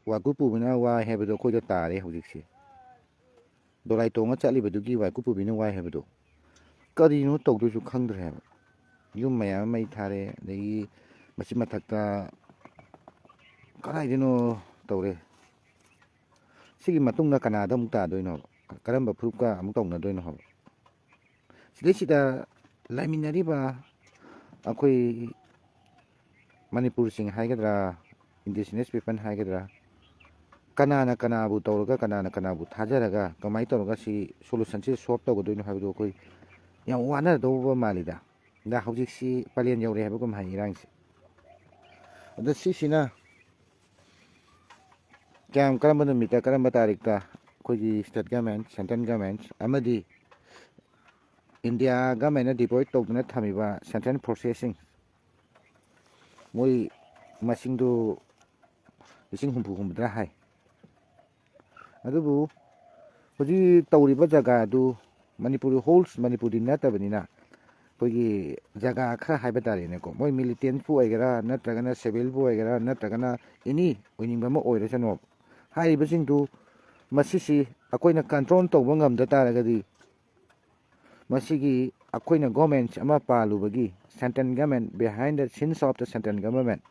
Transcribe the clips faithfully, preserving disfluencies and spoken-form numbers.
ꯋꯥꯏꯀꯨ ꯄꯨꯕꯅ ꯋꯥꯏ ꯍꯥꯏꯕꯗꯣ ꯑꯩꯈꯣꯏꯗ ꯇꯥꯔꯦ ꯍꯧꯖꯤꯛꯁꯦ꯫ ꯗꯣꯂꯥꯏ ꯇꯣꯡꯉ ꯆꯠꯂꯤꯕꯗꯨꯒꯤ ꯋꯥꯏꯀꯨ ꯄꯨꯕꯤꯅ ꯋꯥꯏ ꯍꯥꯏꯕꯗꯣ ꯀꯔꯤꯅꯣ ꯇꯧꯗꯣꯏꯁꯨ ꯈꯪꯗ꯭ꯔꯦ ꯍꯥꯏꯕ꯫ ꯌꯨꯝ ꯃꯌꯥꯝ ꯑꯃ ꯃꯩ ꯊꯥꯔꯦ, ꯑꯗꯒꯤ ꯃꯁꯤ ꯃꯊꯛꯇ ꯀꯗꯥꯏꯗꯅꯣ ꯇꯧꯔꯦ꯫ ꯁꯤꯒꯤ ꯃꯇꯨꯡꯗ ꯀꯅꯥꯗ ꯑꯃꯨꯛ ꯇꯥꯗꯣꯏꯅꯣ? ꯀꯔꯝꯕ ꯐꯨꯔꯨꯞꯀ ꯑꯃꯨꯛ ꯇꯧꯅꯗꯣꯏꯅꯣ ꯍꯥꯏꯕ? ꯁꯤꯗꯩꯁꯤꯗ ꯂꯩꯃꯤꯟꯅꯔꯤꯕ ꯑꯩꯈꯣꯏ ꯃꯅꯤꯄꯨꯔꯁꯤꯡ ꯍꯥꯏꯒꯗ꯭ꯔꯥ, indigenous people ꯍꯥꯏꯒꯗ꯭ꯔꯥ, ꯀꯅꯥꯅ ꯀꯅꯥꯕꯨ ꯇꯧꯔꯒ, ꯀꯅꯥꯅ ꯀꯅꯥꯕꯨ ꯊꯥꯖꯔꯒ, ꯀꯃꯥꯏꯅ ꯇꯧꯔꯒ ꯁꯤ solution ꯁꯤ solve ꯇꯧꯒꯗꯣꯏꯅꯣ ꯍꯥꯏꯕꯗꯨ ꯑꯩꯈꯣꯏ ꯌꯥꯝ ꯋꯥꯅꯗꯧꯕ ꯃꯥꯜꯂꯤꯗ꯫ ꯑꯗ ꯍꯧꯖꯤꯛꯁꯤ ꯄꯂꯦꯟ ꯌꯧꯔꯦ ꯍꯥꯏꯕꯒꯨꯝ ꯍꯥꯏ ꯏꯔꯥꯡꯁꯦ꯫ ꯑꯗ ꯁꯤꯁꯤꯅ ꯀꯌꯥꯝ, ꯀꯔꯝꯕ ꯅꯨꯃꯤꯠꯇ, ꯀꯔꯝꯕ ꯇꯥꯔꯤꯛꯇ ꯑꯩꯈꯣꯏꯒꯤ state government, central government ꯑꯃꯗꯤ India government ꯅ deploy ꯇꯧꯗꯨꯅ ꯊꯝꯃꯤꯕ central forces ꯁꯤꯡ, ꯃꯣꯏ ꯃꯁꯤꯡꯗꯨ ꯂꯤꯁꯤꯡ ꯍꯨꯝꯐꯨ ꯍꯨꯝꯐꯨꯇꯔꯥ ꯍꯥꯏ꯫ ꯑꯗꯨꯕꯨ ꯍꯧꯖꯤꯛ ꯇꯧꯔꯤꯕ ꯖꯒꯥ ꯑꯗꯨ ꯃꯅꯤꯄꯨꯔ, whole ꯃꯅꯤꯄꯨꯔꯗꯤ ꯅꯠꯇꯕꯅꯤꯅ, ꯑꯩꯈꯣꯏꯒꯤ ꯖꯒꯥ ꯈꯔ ꯍꯥꯏꯕ ꯇꯥꯔꯦꯅꯦꯀꯣ, ꯃꯣꯏ militant ꯄꯨ ꯑꯣꯏꯒꯦꯔꯥ, ꯅꯠꯇ꯭ꯔꯒꯅ civil ꯄꯨ ꯑꯣꯏꯒꯦꯔꯥ, ꯅꯠꯇ꯭ꯔꯒꯅ any ꯑꯣꯏꯅꯤꯡꯕ ꯑꯃ ꯑꯣꯏꯔꯁꯅꯨ, ꯍꯥꯏꯔꯤꯕꯁꯤꯡꯗꯨ ꯃꯁꯤꯁꯤ ꯑꯩꯈꯣꯏꯅ control ꯇꯧꯕ ꯉꯝꯗ ꯇꯥꯔꯒꯗꯤ, ꯃꯁꯤꯒꯤ ꯑꯩꯈꯣꯏꯅ government ꯑꯃ ꯄꯥꯜꯂꯨꯕꯒꯤ, central government, behind the scenes of the central government,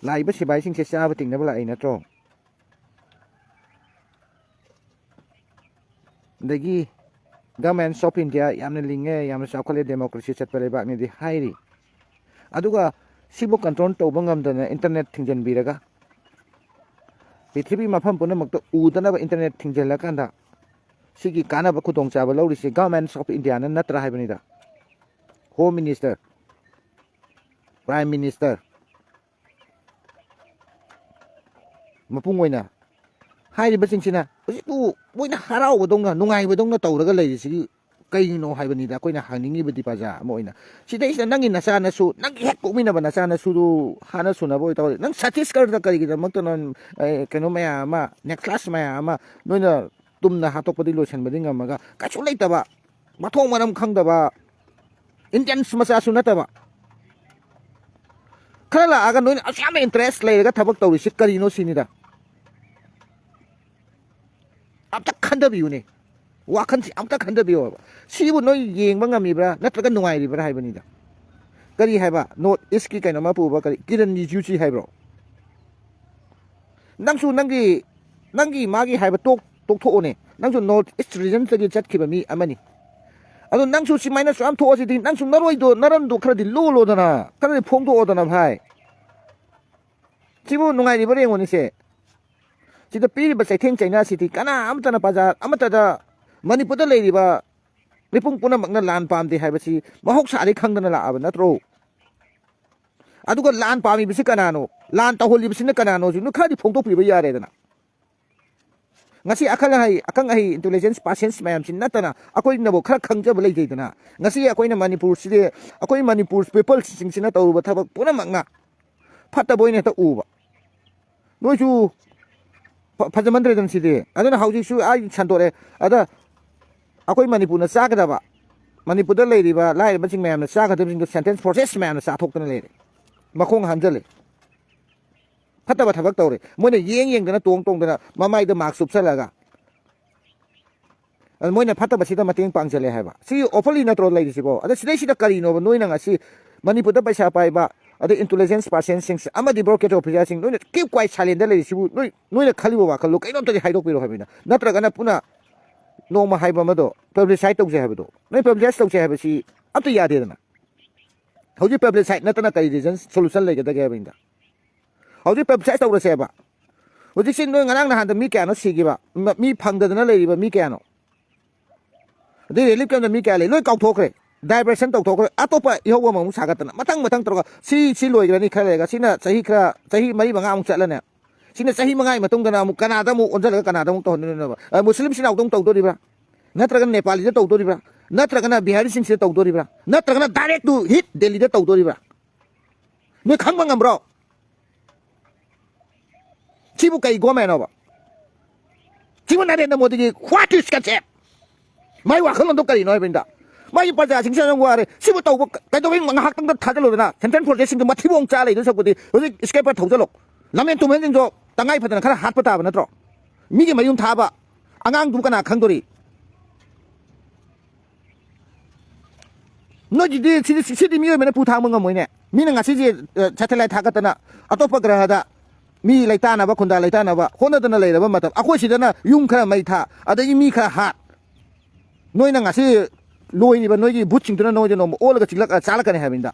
ꯂꯥꯛꯏꯕ ꯁꯤꯐꯥꯏꯁꯤꯡꯁꯦ ꯆꯥꯕ ꯇꯤꯡꯅꯕ ꯂꯥꯛꯏ ꯅꯠꯇ꯭ꯔꯣ? ꯑꯗꯒꯤ Government of India ꯌꯥꯝꯅ ꯂꯤꯡꯉꯦ, ꯌꯥꯝꯅ ꯆꯥꯎꯈꯠꯂꯦ, democracy ꯆꯠꯄ ꯂꯩꯕꯥꯛꯅꯤꯗꯤ ꯍꯥꯏꯔꯤ꯫ ꯑꯗꯨꯒ ꯁꯤꯕꯨ control ꯇꯧꯕ ꯉꯝꯗꯅ internet ꯊꯤꯡꯖꯤꯟꯕꯤꯔꯒ, ꯄ꯭ꯔꯤꯊꯤꯕꯤ ꯃꯐꯝ ꯄꯨꯝꯅꯃꯛꯇ ꯎꯗꯅꯕ internet ꯊꯤꯡꯖꯤꯜꯂꯀꯥꯟꯗ, ꯁꯤꯒꯤ ꯀꯥꯟꯅꯕ ꯈꯨꯗꯣꯡꯆꯥꯕ ꯂꯧꯔꯤꯁꯤ Government of India ꯅ ꯅꯠꯇ꯭ꯔꯥ ꯍꯥꯏꯕꯅꯤꯗ꯫ Home Minister, Prime Minister, ꯃꯄꯨꯡ ꯑꯣꯏꯅ ꯍꯥꯏꯔꯤꯕꯁꯤꯡꯁꯤꯅ ꯍꯧꯖꯤꯛꯄꯨ ꯃꯣꯏꯅ ꯍꯔꯥꯎꯕꯗꯧꯅ, ꯅꯨꯡꯉꯥꯏꯕꯗꯧꯅ ꯇꯧꯔꯒ ꯂꯩꯔꯤꯁꯤꯒꯤ ꯀꯩꯒꯤꯅꯣ ꯍꯥꯏꯕꯅꯤꯗ ꯑꯩꯈꯣꯏꯅ ꯍꯪꯅꯤꯡꯉꯤꯕꯗꯤ, ꯄ꯭ꯔꯖꯥ ꯑꯃ ꯑꯣꯏꯅ꯫ ꯁꯤꯗꯩꯁꯤꯗ ꯅꯪꯒꯤ ꯅꯆꯥꯅꯁꯨ, ꯅꯪꯒꯤ ꯍꯦꯛ ꯄꯣꯛꯃꯤꯟꯅꯕ ꯅꯆꯥꯅꯁꯨꯗꯨ ꯍꯥꯠꯅ ꯁꯨꯅꯕ ꯑꯣꯏꯇꯧꯔꯗꯤ, ꯅꯪ ꯆꯇꯤꯁꯒꯔꯗ ꯀꯔꯤꯒꯤꯗꯃꯛꯇꯅꯣ, ꯑꯦ, ꯀꯩꯅꯣ ꯃꯌꯥꯝ ꯑꯃ, necklace ꯃꯌꯥꯝ ꯑꯃ ꯅꯣꯏꯅ ꯇꯨꯝꯅ ꯍꯥꯠꯇꯣꯛꯄꯗꯤ ꯂꯣꯏꯁꯤꯟꯕꯗꯤ ꯉꯝꯃꯒ, ꯀꯩꯁꯨ ꯂꯩꯇꯕ, ꯃꯊꯣꯡ ꯃꯔꯝ ꯈꯪꯗꯕ, Indians ꯃꯆꯥꯁꯨ ꯅꯠꯇꯕ, ꯈꯔ ꯂꯥꯛꯑꯒ ꯅꯣꯏꯅ ꯑꯁꯨꯛ ꯌꯥꯝꯅ ꯏꯟꯇꯔꯦꯁ ꯂꯩꯔꯒ ꯊꯕꯛ ꯇꯧꯔꯤꯁꯤ ꯀꯔꯤꯅꯣ ꯁꯤꯅꯤꯗ꯫ ꯑꯝꯇ ꯈꯟꯊꯕꯤꯌꯨꯅꯦ꯫ ꯋꯥꯈꯜꯁꯤ ꯑꯝꯇ ꯈꯟꯊꯕꯤꯌꯣꯕ꯫ ꯁꯤꯕꯨ ꯅꯣꯏ ꯌꯦꯡꯕ ꯉꯝꯃꯤꯕ꯭ꯔꯥ ꯅꯠꯇ꯭ꯔꯒ ꯅꯨꯡꯉꯥꯏꯔꯤꯕ꯭ꯔꯥ ꯍꯥꯏꯕꯅꯤꯗ꯫ ꯀꯔꯤ ꯍꯥꯏꯕ? ꯅꯣꯔꯠ ꯏꯁꯀꯤ ꯀꯩꯅꯣꯃ ꯄꯨꯕ ꯀꯔꯤ ꯀꯤꯔꯟ ꯔꯤꯖꯤꯖꯨ ꯍꯥꯏꯕ꯭ꯔꯣ? ꯅꯪꯁꯨ ꯅꯪꯒꯤ, ꯅꯪꯒꯤ ꯃꯥꯒꯤ ꯍꯥꯏꯕ ꯇꯣꯛ-, ꯇꯣꯛꯊꯣꯛꯑꯣꯅꯦ꯫ ꯅꯪꯁꯨ ꯅꯣꯔꯠ ꯏꯁ ꯔꯤꯖꯟꯗꯒꯤ ꯆꯠꯈꯤꯕ ꯃꯤ ꯑꯃꯅꯤ꯫ ꯑꯗꯣ ꯅꯪꯁꯨ ꯁꯨꯃꯥꯏꯅ ꯁꯨꯌꯥꯝ ꯊꯣꯛꯑꯁꯤꯗꯤ ꯅꯪꯁꯨ ꯅꯔꯣꯏꯗꯣ, ꯅꯔꯟꯗꯣ ꯈꯔꯗꯤ ꯂꯣꯜꯂꯣꯗꯅ, ꯈꯔꯗꯤ ꯐꯣꯡꯗꯣꯛꯑꯣꯗꯅ ꯚꯥꯏ꯫ ꯁꯤꯕꯨ ꯅꯨꯡꯉꯥꯏꯔꯤꯕ꯭ꯔꯥ ꯌꯦꯡꯉꯣꯅꯦꯁꯦ꯫ ꯁꯤꯗ ꯄꯤꯔꯤꯕ ꯆꯩꯊꯦꯡ ꯆꯩꯅꯥꯁꯤꯗꯤ ꯀꯅꯥ ꯑꯃꯠꯇꯅ ꯄ꯭ꯔꯖꯥ ꯑꯃꯠꯇꯗ, ꯃꯅꯤꯄꯨꯔꯗ ꯂꯩꯔꯤꯕ ꯃꯤꯄꯨꯝ ꯄꯨꯝꯅꯃꯛꯅ ꯂꯥꯟ ꯄꯥꯝꯗꯦ ꯍꯥꯏꯕꯁꯤ ꯃꯍꯧꯁꯥꯗꯒꯤ ꯈꯪꯗꯅ ꯂꯥꯛꯑꯕ ꯅꯠꯇ꯭ꯔꯣ? ꯑꯗꯨꯒ ꯂꯥꯟ ꯄꯥꯝꯃꯤꯕꯁꯤ ꯀꯅꯥꯅꯣ? ꯂꯥꯟ ꯇꯧꯍꯜꯂꯤꯕꯁꯤꯅ ꯀꯅꯥꯅꯣ? ꯁꯤꯅ ꯈꯔꯗꯤ ꯐꯣꯡꯗꯣꯛꯄꯤꯕ ꯌꯥꯔꯦꯗꯅ꯫ ꯉꯁꯤ ꯑꯈꯪ ꯑꯍꯩ, ꯑꯈꯪ ꯑꯍꯩ intelligence persons ꯃꯌꯥꯝꯁꯤ ꯅꯠꯇꯅ ꯑꯩꯈꯣꯏꯅꯕꯨ ꯈꯔ ꯈꯪꯖꯕ ꯂꯩꯖꯩꯗꯅ꯫ ꯉꯁꯤ ꯑꯩꯈꯣꯏꯅ ꯃꯅꯤꯄꯨꯔꯁꯤꯗꯤ, ꯑꯩꯈꯣꯏ ꯃꯅꯤꯄꯨꯔ peopleꯁꯤꯡꯁꯤꯅ ꯇꯧꯔꯨꯕ ꯊꯕꯛ ꯄꯨꯝꯅꯃꯛꯅ ꯐꯠꯇꯕ ꯑꯣꯏꯅ ꯍꯦꯛꯇ ꯎꯕ꯫ ꯅꯣꯏꯁꯨ ꯐ-, ꯐꯖꯃꯟꯗ꯭ꯔꯦꯗꯅ ꯁꯤꯗꯤ꯫ ꯑꯗꯨꯅ ꯍꯧꯖꯤꯛꯁꯨ ꯑꯩ ꯁꯟꯗꯣꯔꯛꯑꯦ꯫ ꯑꯗ ꯑꯩꯈꯣꯏ ꯃꯅꯤꯄꯨꯔꯅ ꯆꯥꯒꯗꯕ, ꯃꯅꯤꯄꯨꯔꯗ ꯂꯩꯔꯤꯕ ꯂꯥꯏꯔꯕꯁꯤꯡ ꯃꯌꯥꯝꯅ ꯆꯥꯒꯗꯕꯁꯤꯡꯗꯣ central forces ꯃꯌꯥꯝꯅ ꯆꯥꯊꯣꯛꯇꯅ ꯂꯩꯔꯦ꯫ ꯃꯈꯣꯡ ꯍꯟꯖꯜꯂꯦ꯫ ꯐꯠꯇꯕ ꯊꯕꯛ ꯇꯧꯔꯦ꯫ ꯃꯣꯏꯅ ꯌꯦꯡ ꯌꯦꯡꯗꯅ, ꯇꯣꯡ ꯇꯣꯡꯗꯅ, ꯃꯃꯥꯏꯗ mask ꯎꯞꯁꯜꯂꯒ꯫ ꯑꯗ ꯃꯣꯏꯅ ꯐꯠꯇꯕꯁꯤꯗ ꯃꯇꯦꯡ ꯄꯥꯡꯖꯜꯂꯦ ꯍꯥꯏꯕ꯫ ꯁꯤ offerly ꯅꯠꯇ꯭ꯔꯣ ꯂꯩꯔꯤꯁꯤꯕꯣ? ꯑꯗ ꯁꯤꯗꯩꯁꯤꯗ ꯀꯔꯤꯅꯣꯕ ꯅꯣꯏꯅ ꯉꯁꯤ ꯃꯅꯤꯄꯨꯔꯗ ꯄꯩꯁꯥ ꯄꯥꯏꯕ, ꯑꯗꯩ intelligence personꯁꯤꯡ ꯑꯃꯗꯤ bureaucratic officerꯁꯤꯡ ꯅꯣꯏꯅ keep quiet silentꯗ ꯂꯩꯔꯤꯁꯤꯕꯨ ꯅꯣꯏ, ꯅꯣꯏꯅ ꯈꯜꯂꯤꯕ ꯋꯥꯈꯜꯗꯣ ꯀꯩꯅꯣꯝꯇꯗꯤ ꯍꯥꯏꯗꯣꯛꯄꯤꯔꯣ ꯍꯥꯏꯕꯅꯤꯗ꯫ ꯅꯠꯇ꯭ꯔꯒꯅ ꯄꯨꯟꯅ ꯅꯣꯡꯃ ꯍꯥꯏꯕ ꯑꯃꯗꯣ publicize ꯇꯧꯖꯩ ꯍꯥꯏꯕꯗꯣ, ꯅꯣꯏ publicize ꯇꯧꯖꯩ ꯍꯥꯏꯕꯁꯤ ꯑꯝꯇ ꯌꯥꯗꯦꯗꯅ꯫ ꯍꯧꯖꯤꯛ publicize ꯅꯠꯇꯅ ꯀꯔꯤ reason, solution ꯂꯩꯒꯗꯒꯦ ꯍꯥꯏꯕꯅꯤꯗ꯫ ꯍꯧꯖꯤꯛ publicize ꯇꯧꯔꯁꯦꯕ꯫ ꯍꯧꯖꯤꯛꯁꯤ ꯅꯣꯏ ꯉꯔꯥꯡ ꯅꯍꯥꯟꯗ ꯃꯤ ꯀꯌꯥꯅꯣ ꯁꯤꯈꯤꯕ? ꯃ-, ꯃꯤ ꯐꯪꯗꯗꯅ ꯂꯩꯔꯤꯕ ꯃꯤ ꯀꯌꯥꯅꯣ? ꯑꯗꯩ relief campꯇ ꯃꯤ ꯀꯌꯥ ꯂꯩ? ꯂꯣꯏ ꯀꯥꯎꯊꯣꯛꯈ꯭ꯔꯦ꯫ Diversion ꯇꯧꯊꯣꯛꯈ꯭ꯔꯦ꯫ ꯑꯇꯣꯞꯄ ꯏꯍꯧ ꯑꯃꯃꯨꯛ ꯁꯥꯒꯠꯇꯅ ꯃꯊꯪ ꯃꯊꯪ ꯇꯧꯔꯒ ꯁꯤ, ꯁꯤ ꯂꯣꯏꯈ꯭ꯔꯅꯤ ꯈꯔ ꯂꯩꯔꯒ꯫ ꯁꯤꯅ ꯆꯍꯤ ꯈꯔ, ꯆꯍꯤ ꯃꯔꯤ ꯃꯉꯥꯃꯨꯛ ꯆꯠꯂꯅꯤ꯫ ꯁꯤꯅ ꯆꯍꯤ ꯃꯉꯥꯒꯤ ꯃꯇꯨꯡꯗꯅ ꯑꯃꯨꯛ ꯀꯅꯥꯗ ꯑꯃꯨꯛ ꯑꯣꯟꯁꯤꯜꯂꯒ ꯀꯅꯥꯗ ꯑꯃꯨꯛ ꯇꯧꯍꯟꯗꯣꯏꯅꯣꯕ? ꯑ, ꯃꯨꯁꯂꯤꯝꯁꯤꯡꯅ ꯑꯃꯨꯛꯇꯪ ꯇꯧꯗꯣꯔꯤꯕ꯭ꯔꯥ? ꯅꯠꯇ꯭ꯔꯒꯅ ꯅꯦꯄꯥꯂꯤꯗ ꯇꯧꯗꯣꯔꯤꯕ꯭ꯔꯥ? ꯅꯠꯇ꯭ꯔꯒꯅ ꯕꯤꯍꯥꯔꯤꯁꯤꯡꯁꯤꯗ ꯇꯧꯗꯣꯔꯤꯕ꯭ꯔꯥ? ꯅꯠꯇ꯭ꯔꯒꯅ direct to hit ꯗꯦꯜꯂꯤꯗ ꯇꯧꯗꯣꯔꯤꯕ꯭ꯔꯥ? ꯅꯣꯏ ꯈꯪꯕ ꯉꯝꯕ꯭ꯔꯣ? ꯁꯤꯕꯨ ꯀꯩ governmentꯅꯣꯕ? ꯁꯤꯕꯨ ꯅꯔꯦꯟꯗ꯭ꯔ ꯃꯣꯗꯤꯒꯤ what is concept? ꯃꯥꯏ ꯋꯥꯈꯜꯂꯣꯟꯗꯣ ꯀꯔꯤꯅꯣ ꯍꯥꯏꯕꯅꯤꯗ꯫ ꯃꯥꯒꯤ ꯄ꯭ꯔꯖꯥꯁꯤꯡꯁꯤꯅ ꯌꯥꯝ ꯋꯥꯔꯦ꯫ ꯁꯤꯕꯨ ꯇꯧꯕ ꯀꯩꯗꯧꯕꯩ ꯉꯥꯏꯍꯥꯛꯇꯪꯗ ꯊꯥꯖꯤꯜꯂꯨꯗꯅ? ꯁꯦꯟꯇ꯭ꯔꯦꯜ ꯐꯣꯔꯁꯦꯁꯁꯤꯡꯗꯨ ꯃꯊꯤꯕꯣꯡ ꯆꯥ ꯂꯩꯗꯣꯏ ꯁꯔꯨꯛꯄꯨꯗꯤ ꯍꯧꯖꯤꯛ ꯏꯁꯀꯦꯄꯔ ꯊꯧꯖꯜꯂꯣ꯫ ꯂꯝꯍꯦꯟ ꯇꯨꯝꯍꯦꯟꯁꯤꯡꯗꯣ ꯇꯉꯥꯏ ꯐꯗꯅ ꯈꯔ ꯍꯥꯠꯄ ꯇꯥꯕ ꯅꯠꯇ꯭ꯔꯣ? ꯃꯤꯒꯤ ꯃꯌꯨꯝ ꯊꯥꯕ ꯑꯉꯥꯡꯗꯨ ꯀꯅꯥ ꯈꯪꯗꯣꯔꯤ? ꯅꯣꯏꯒꯤꯗꯤ ꯁꯤꯗꯤ, ꯁꯤꯗꯤ ꯃꯤꯑꯣꯏꯕꯅ ꯄꯨ ꯊꯥꯡꯕ ꯉꯝꯃꯣꯏꯅꯦ꯫ ꯃꯤꯅ ꯉꯁꯤꯁꯦ, ꯑ, ꯁꯦꯇꯦꯂꯥꯏꯠ ꯊꯥꯒꯠꯇꯅ ꯑꯇꯣꯞꯄ ꯒ꯭ꯔꯍꯗ ꯃꯤ ꯂꯩꯇꯥꯅꯕ, ꯈꯨꯟꯗꯥ ꯂꯩꯇꯥꯅꯕ ꯍꯣꯠꯅꯗꯅ ꯂꯩꯔꯕ ꯃꯇꯝ, ꯑꯩꯈꯣꯏ ꯁꯤꯗꯅ ꯌꯨꯝ ꯈꯔ ꯃꯩ ꯊꯥ, ꯑꯗꯒꯤ ꯃꯤ ꯈꯔ ꯍꯥꯠ, ꯅꯣꯏꯅ ꯉꯁꯤ ꯂꯣꯏꯔꯤꯕ ꯅꯣꯏꯒꯤ ꯚꯨꯠꯁꯤꯡꯗꯨꯅ ꯅꯣꯏꯗ ꯅꯣꯡꯃ ꯑꯣꯜꯂꯒ ꯆꯤꯛꯂꯛ-, ꯆꯥꯂꯛꯀꯅꯤ ꯍꯥꯏꯕꯅꯤꯗ꯫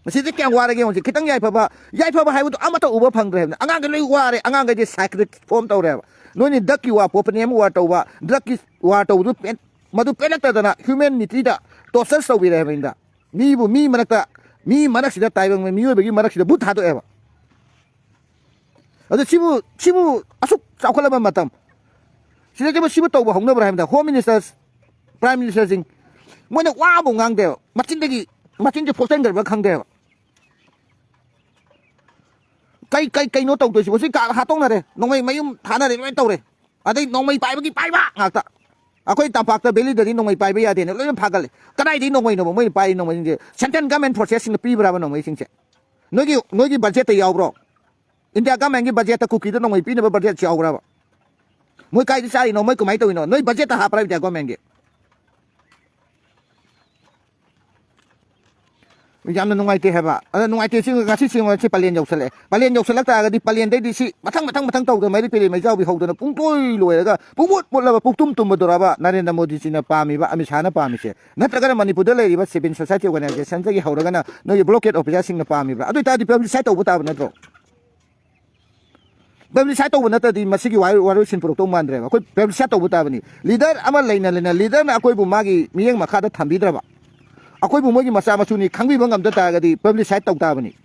ꯃꯁꯤꯗꯤ ꯀꯌꯥꯝ ꯋꯥꯔꯒꯦ ꯌꯦꯡꯉꯨꯁꯤ꯫ ꯈꯤꯇꯪ ꯌꯥꯏꯐꯕ, ꯌꯥꯏꯐꯕ ꯍꯥꯏꯕꯗꯨ ꯑꯃꯠꯇ ꯎꯕ ꯐꯪꯗ꯭ꯔꯦ ꯍꯥꯏꯕꯅꯤ꯫ ꯑꯉꯥꯡꯈꯩ ꯂꯣꯏ ꯋꯥꯔꯦ, ꯑꯉꯥꯡꯈꯩꯗꯤ ꯁꯥꯏꯀ꯭ꯔꯤꯛ ꯐꯣꯝ ꯇꯧꯔꯦꯕ꯫ ꯅꯣꯏꯅ ꯗ꯭ꯔꯛꯀꯤ ꯋꯥ, ꯄꯣꯄꯅꯤꯌꯝ ꯋꯥꯔ ꯇꯧꯕ, ꯗ꯭ꯔꯛꯀꯤ ꯋꯥꯔ ꯇꯧꯕꯗꯨ ꯄꯦꯟ-, ꯃꯗꯨ ꯄꯦꯜꯂꯛꯇꯗꯅ ꯍ꯭ꯌꯨꯃꯦꯅꯤꯇꯤꯗ ꯇꯣꯔꯆꯔ ꯇꯧꯕꯤꯔꯦ ꯍꯥꯏꯕꯅꯤꯗ꯫ ꯃꯤꯕꯨ ꯃꯤ ꯃꯔꯛꯇ, ꯃꯤ ꯃꯔꯛꯁꯤꯗ ꯇꯥꯏꯕꯪ ꯃꯤꯑꯣꯏꯕꯒꯤ ꯃꯔꯛꯁꯤꯗ ꯚꯨꯠ ꯊꯥꯗꯣꯛꯑꯦꯕ꯫ ꯑꯗꯨ ꯁꯤꯕꯨ, ꯁꯤꯕꯨ ꯑꯁꯨꯛ ꯆꯥꯎꯈꯠꯂꯕ ꯃꯇꯝ ꯁꯤꯗ ꯁꯤꯕꯨ, ꯁꯤꯕꯨ ꯇꯧꯕ ꯍꯧꯅꯕ꯭ꯔꯥ ꯍꯥꯏꯕꯗ, ꯍꯣꯝ ꯃꯤꯅꯤꯁꯇꯔ, ꯄ꯭ꯔꯥꯏꯝ ꯃꯤꯅꯤꯁꯇꯔꯁꯤꯡ ꯃꯣꯏꯅ ꯋꯥ ꯑꯃꯐꯥꯎ ꯉꯥꯡꯗꯦꯕ꯫ ꯃꯆꯤꯟꯗꯒꯤ, ꯃꯆꯤꯟꯁꯦ ꯐꯣꯠꯆꯟꯈ꯭ꯔꯕ꯭ꯔꯥ ꯈꯪꯗꯦꯕ꯫ ꯀꯩ, ꯀꯩ, ꯀꯩꯅꯣ ꯇꯧꯗꯣꯏꯁꯤꯕꯣ? ꯁꯤ ꯀꯥ ꯍꯥꯠꯇꯣꯛꯅꯔꯦ, ꯅꯣꯡꯃꯩ ꯃꯌꯨꯝ ꯊꯥꯅꯔꯦ, ꯂꯣꯏ ꯇꯧꯔꯦ꯫ ꯑꯗꯩ ꯅꯣꯡꯃꯩ ꯄꯥꯏꯕꯒꯤ ꯄꯥꯏꯕ ꯉꯥꯛꯇ꯫ ꯑꯩꯈꯣꯏ ꯇꯝꯄꯥꯛꯇ ꯚꯦꯂꯤꯗꯗꯤ ꯅꯣꯡꯃꯩ ꯄꯥꯏꯕ ꯌꯥꯗꯦꯅ ꯂꯣꯏꯅ ꯐꯥꯒꯠꯂꯦ꯫ ꯀꯗꯥꯏꯗꯒꯤ ꯅꯣꯡꯃꯩꯅꯣꯕ ꯃꯣꯏꯅ ꯄꯥꯏꯔꯤ ꯅꯣꯡꯃꯩꯁꯤꯡꯁꯦ? Central government ꯐꯣꯔꯁꯦꯁꯁꯤꯡꯅ ꯄꯤꯕ꯭ꯔꯕ ꯅꯣꯡꯃꯩꯁꯤꯡꯁꯦ? ꯅꯣꯏꯒꯤ, ꯅꯣꯏꯒꯤ ꯕꯖꯦꯠꯇ ꯌꯥꯎꯕ꯭ꯔꯣ? ꯏꯟꯗꯤꯌꯥ ꯒꯃꯦꯟꯒꯤ ꯕꯖꯦꯠꯇ ꯀꯨꯀꯤꯗ ꯅꯣꯡꯃꯩ ꯄꯤꯅꯕ ꯕꯖꯦꯠꯁꯤ ꯌꯥꯎꯕ꯭ꯔꯕ? ꯃꯣꯏ ꯀꯥꯏꯗ ꯆꯥꯔꯤꯅꯣ? ꯃꯣꯏ ꯀꯃꯥꯏꯅ ꯇꯧꯔꯤꯅꯣ? ꯅꯣꯏ ꯕꯖꯦꯠꯇ ꯍꯥꯞꯄ꯭ꯔꯥ ꯏꯟꯗꯤꯌꯥ ꯒꯃꯦꯟꯒꯤ? ꯌꯥꯝꯅ ꯅꯨꯡꯉꯥꯏꯇꯦ ꯍꯥꯏꯕ꯫ ꯑꯗ ꯅꯨꯡꯉꯥꯏꯇꯦ, ꯁꯤ ꯉꯁꯤ ꯁꯤ ꯉꯁꯤ ꯄꯂꯦꯟ ꯌꯧꯁꯜꯂꯛꯑꯦ꯫ ꯄꯂꯦꯟ ꯌꯧꯁꯜꯂꯛ ꯇꯥꯔꯒꯗꯤ ꯄꯂꯦꯟꯗꯩꯗꯤ ꯁꯤ ꯃꯊꯪ, ꯃꯊꯪ, ꯃꯊꯪ ꯇꯧꯗꯅ ꯃꯩꯔꯤ ꯄꯤꯔꯤ ꯃꯩꯖꯥꯎꯕꯤ ꯍꯧꯗꯅ ꯄꯨꯡꯂꯣꯏ ꯂꯣꯏꯔꯒ ꯄꯨꯡꯃꯨꯠ ꯃꯨꯠꯂꯕ ꯄꯨꯡꯇꯨꯝ ꯇꯨꯝꯕꯗꯨꯔꯕ ꯅꯔꯦꯟꯗ꯭ꯔ ꯃꯣꯗꯤꯖꯤꯅ ꯄꯥꯝꯃꯤꯕ, ꯑꯃꯤꯠ ꯁꯥꯍꯅ ꯄꯥꯝꯃꯤꯁꯦ? ꯅꯠꯇ꯭ꯔꯒꯅ ꯃꯅꯤꯄꯨꯔꯗ ꯂꯩꯔꯤꯕ civil society organizationꯗꯒꯤ ꯍꯧꯔꯒꯅ ꯅꯣꯏꯒꯤ blockade officerꯁꯤꯡꯅ ꯄꯥꯝꯃꯤꯕ꯭ꯔꯥ? ꯑꯗꯨ ꯑꯣꯏꯇꯥꯔꯗꯤ publicise ꯇꯧꯕ ꯇꯥꯕ ꯅꯠꯇ꯭ꯔꯣ? Publicise ꯇꯧꯕ ꯅꯠꯇ꯭ꯔꯗꯤ ꯃꯁꯤꯒꯤ ꯋꯥꯔꯣꯏ-, ꯋꯥꯔꯣꯏꯁꯤꯟ ꯄꯨꯔꯛꯇꯧ ꯃꯥꯟꯗ꯭ꯔꯦꯕ꯫ ꯑꯩꯈꯣꯏ publicise ꯇꯧꯕ ꯇꯥꯕꯅꯤ꯫ Leader ꯑꯃ ꯂꯩꯅ ꯂꯩꯅ leaderꯅ ꯑꯩꯈꯣꯏꯕꯨ ꯃꯥꯒꯤ ꯃꯤꯠꯌꯦꯡ ꯃꯈꯥꯗ ꯊꯝꯕꯤꯗ꯭ꯔꯕ, ꯑꯩꯈꯣꯏꯕꯨ ꯃꯣꯏꯒꯤ ꯃꯆꯥ ꯃꯁꯨꯅꯤ ꯈꯪꯕꯤꯕ ꯉꯝꯗ ꯇꯥꯔꯒꯗꯤ publicise ꯇꯧ ꯇꯥꯕꯅꯤ꯫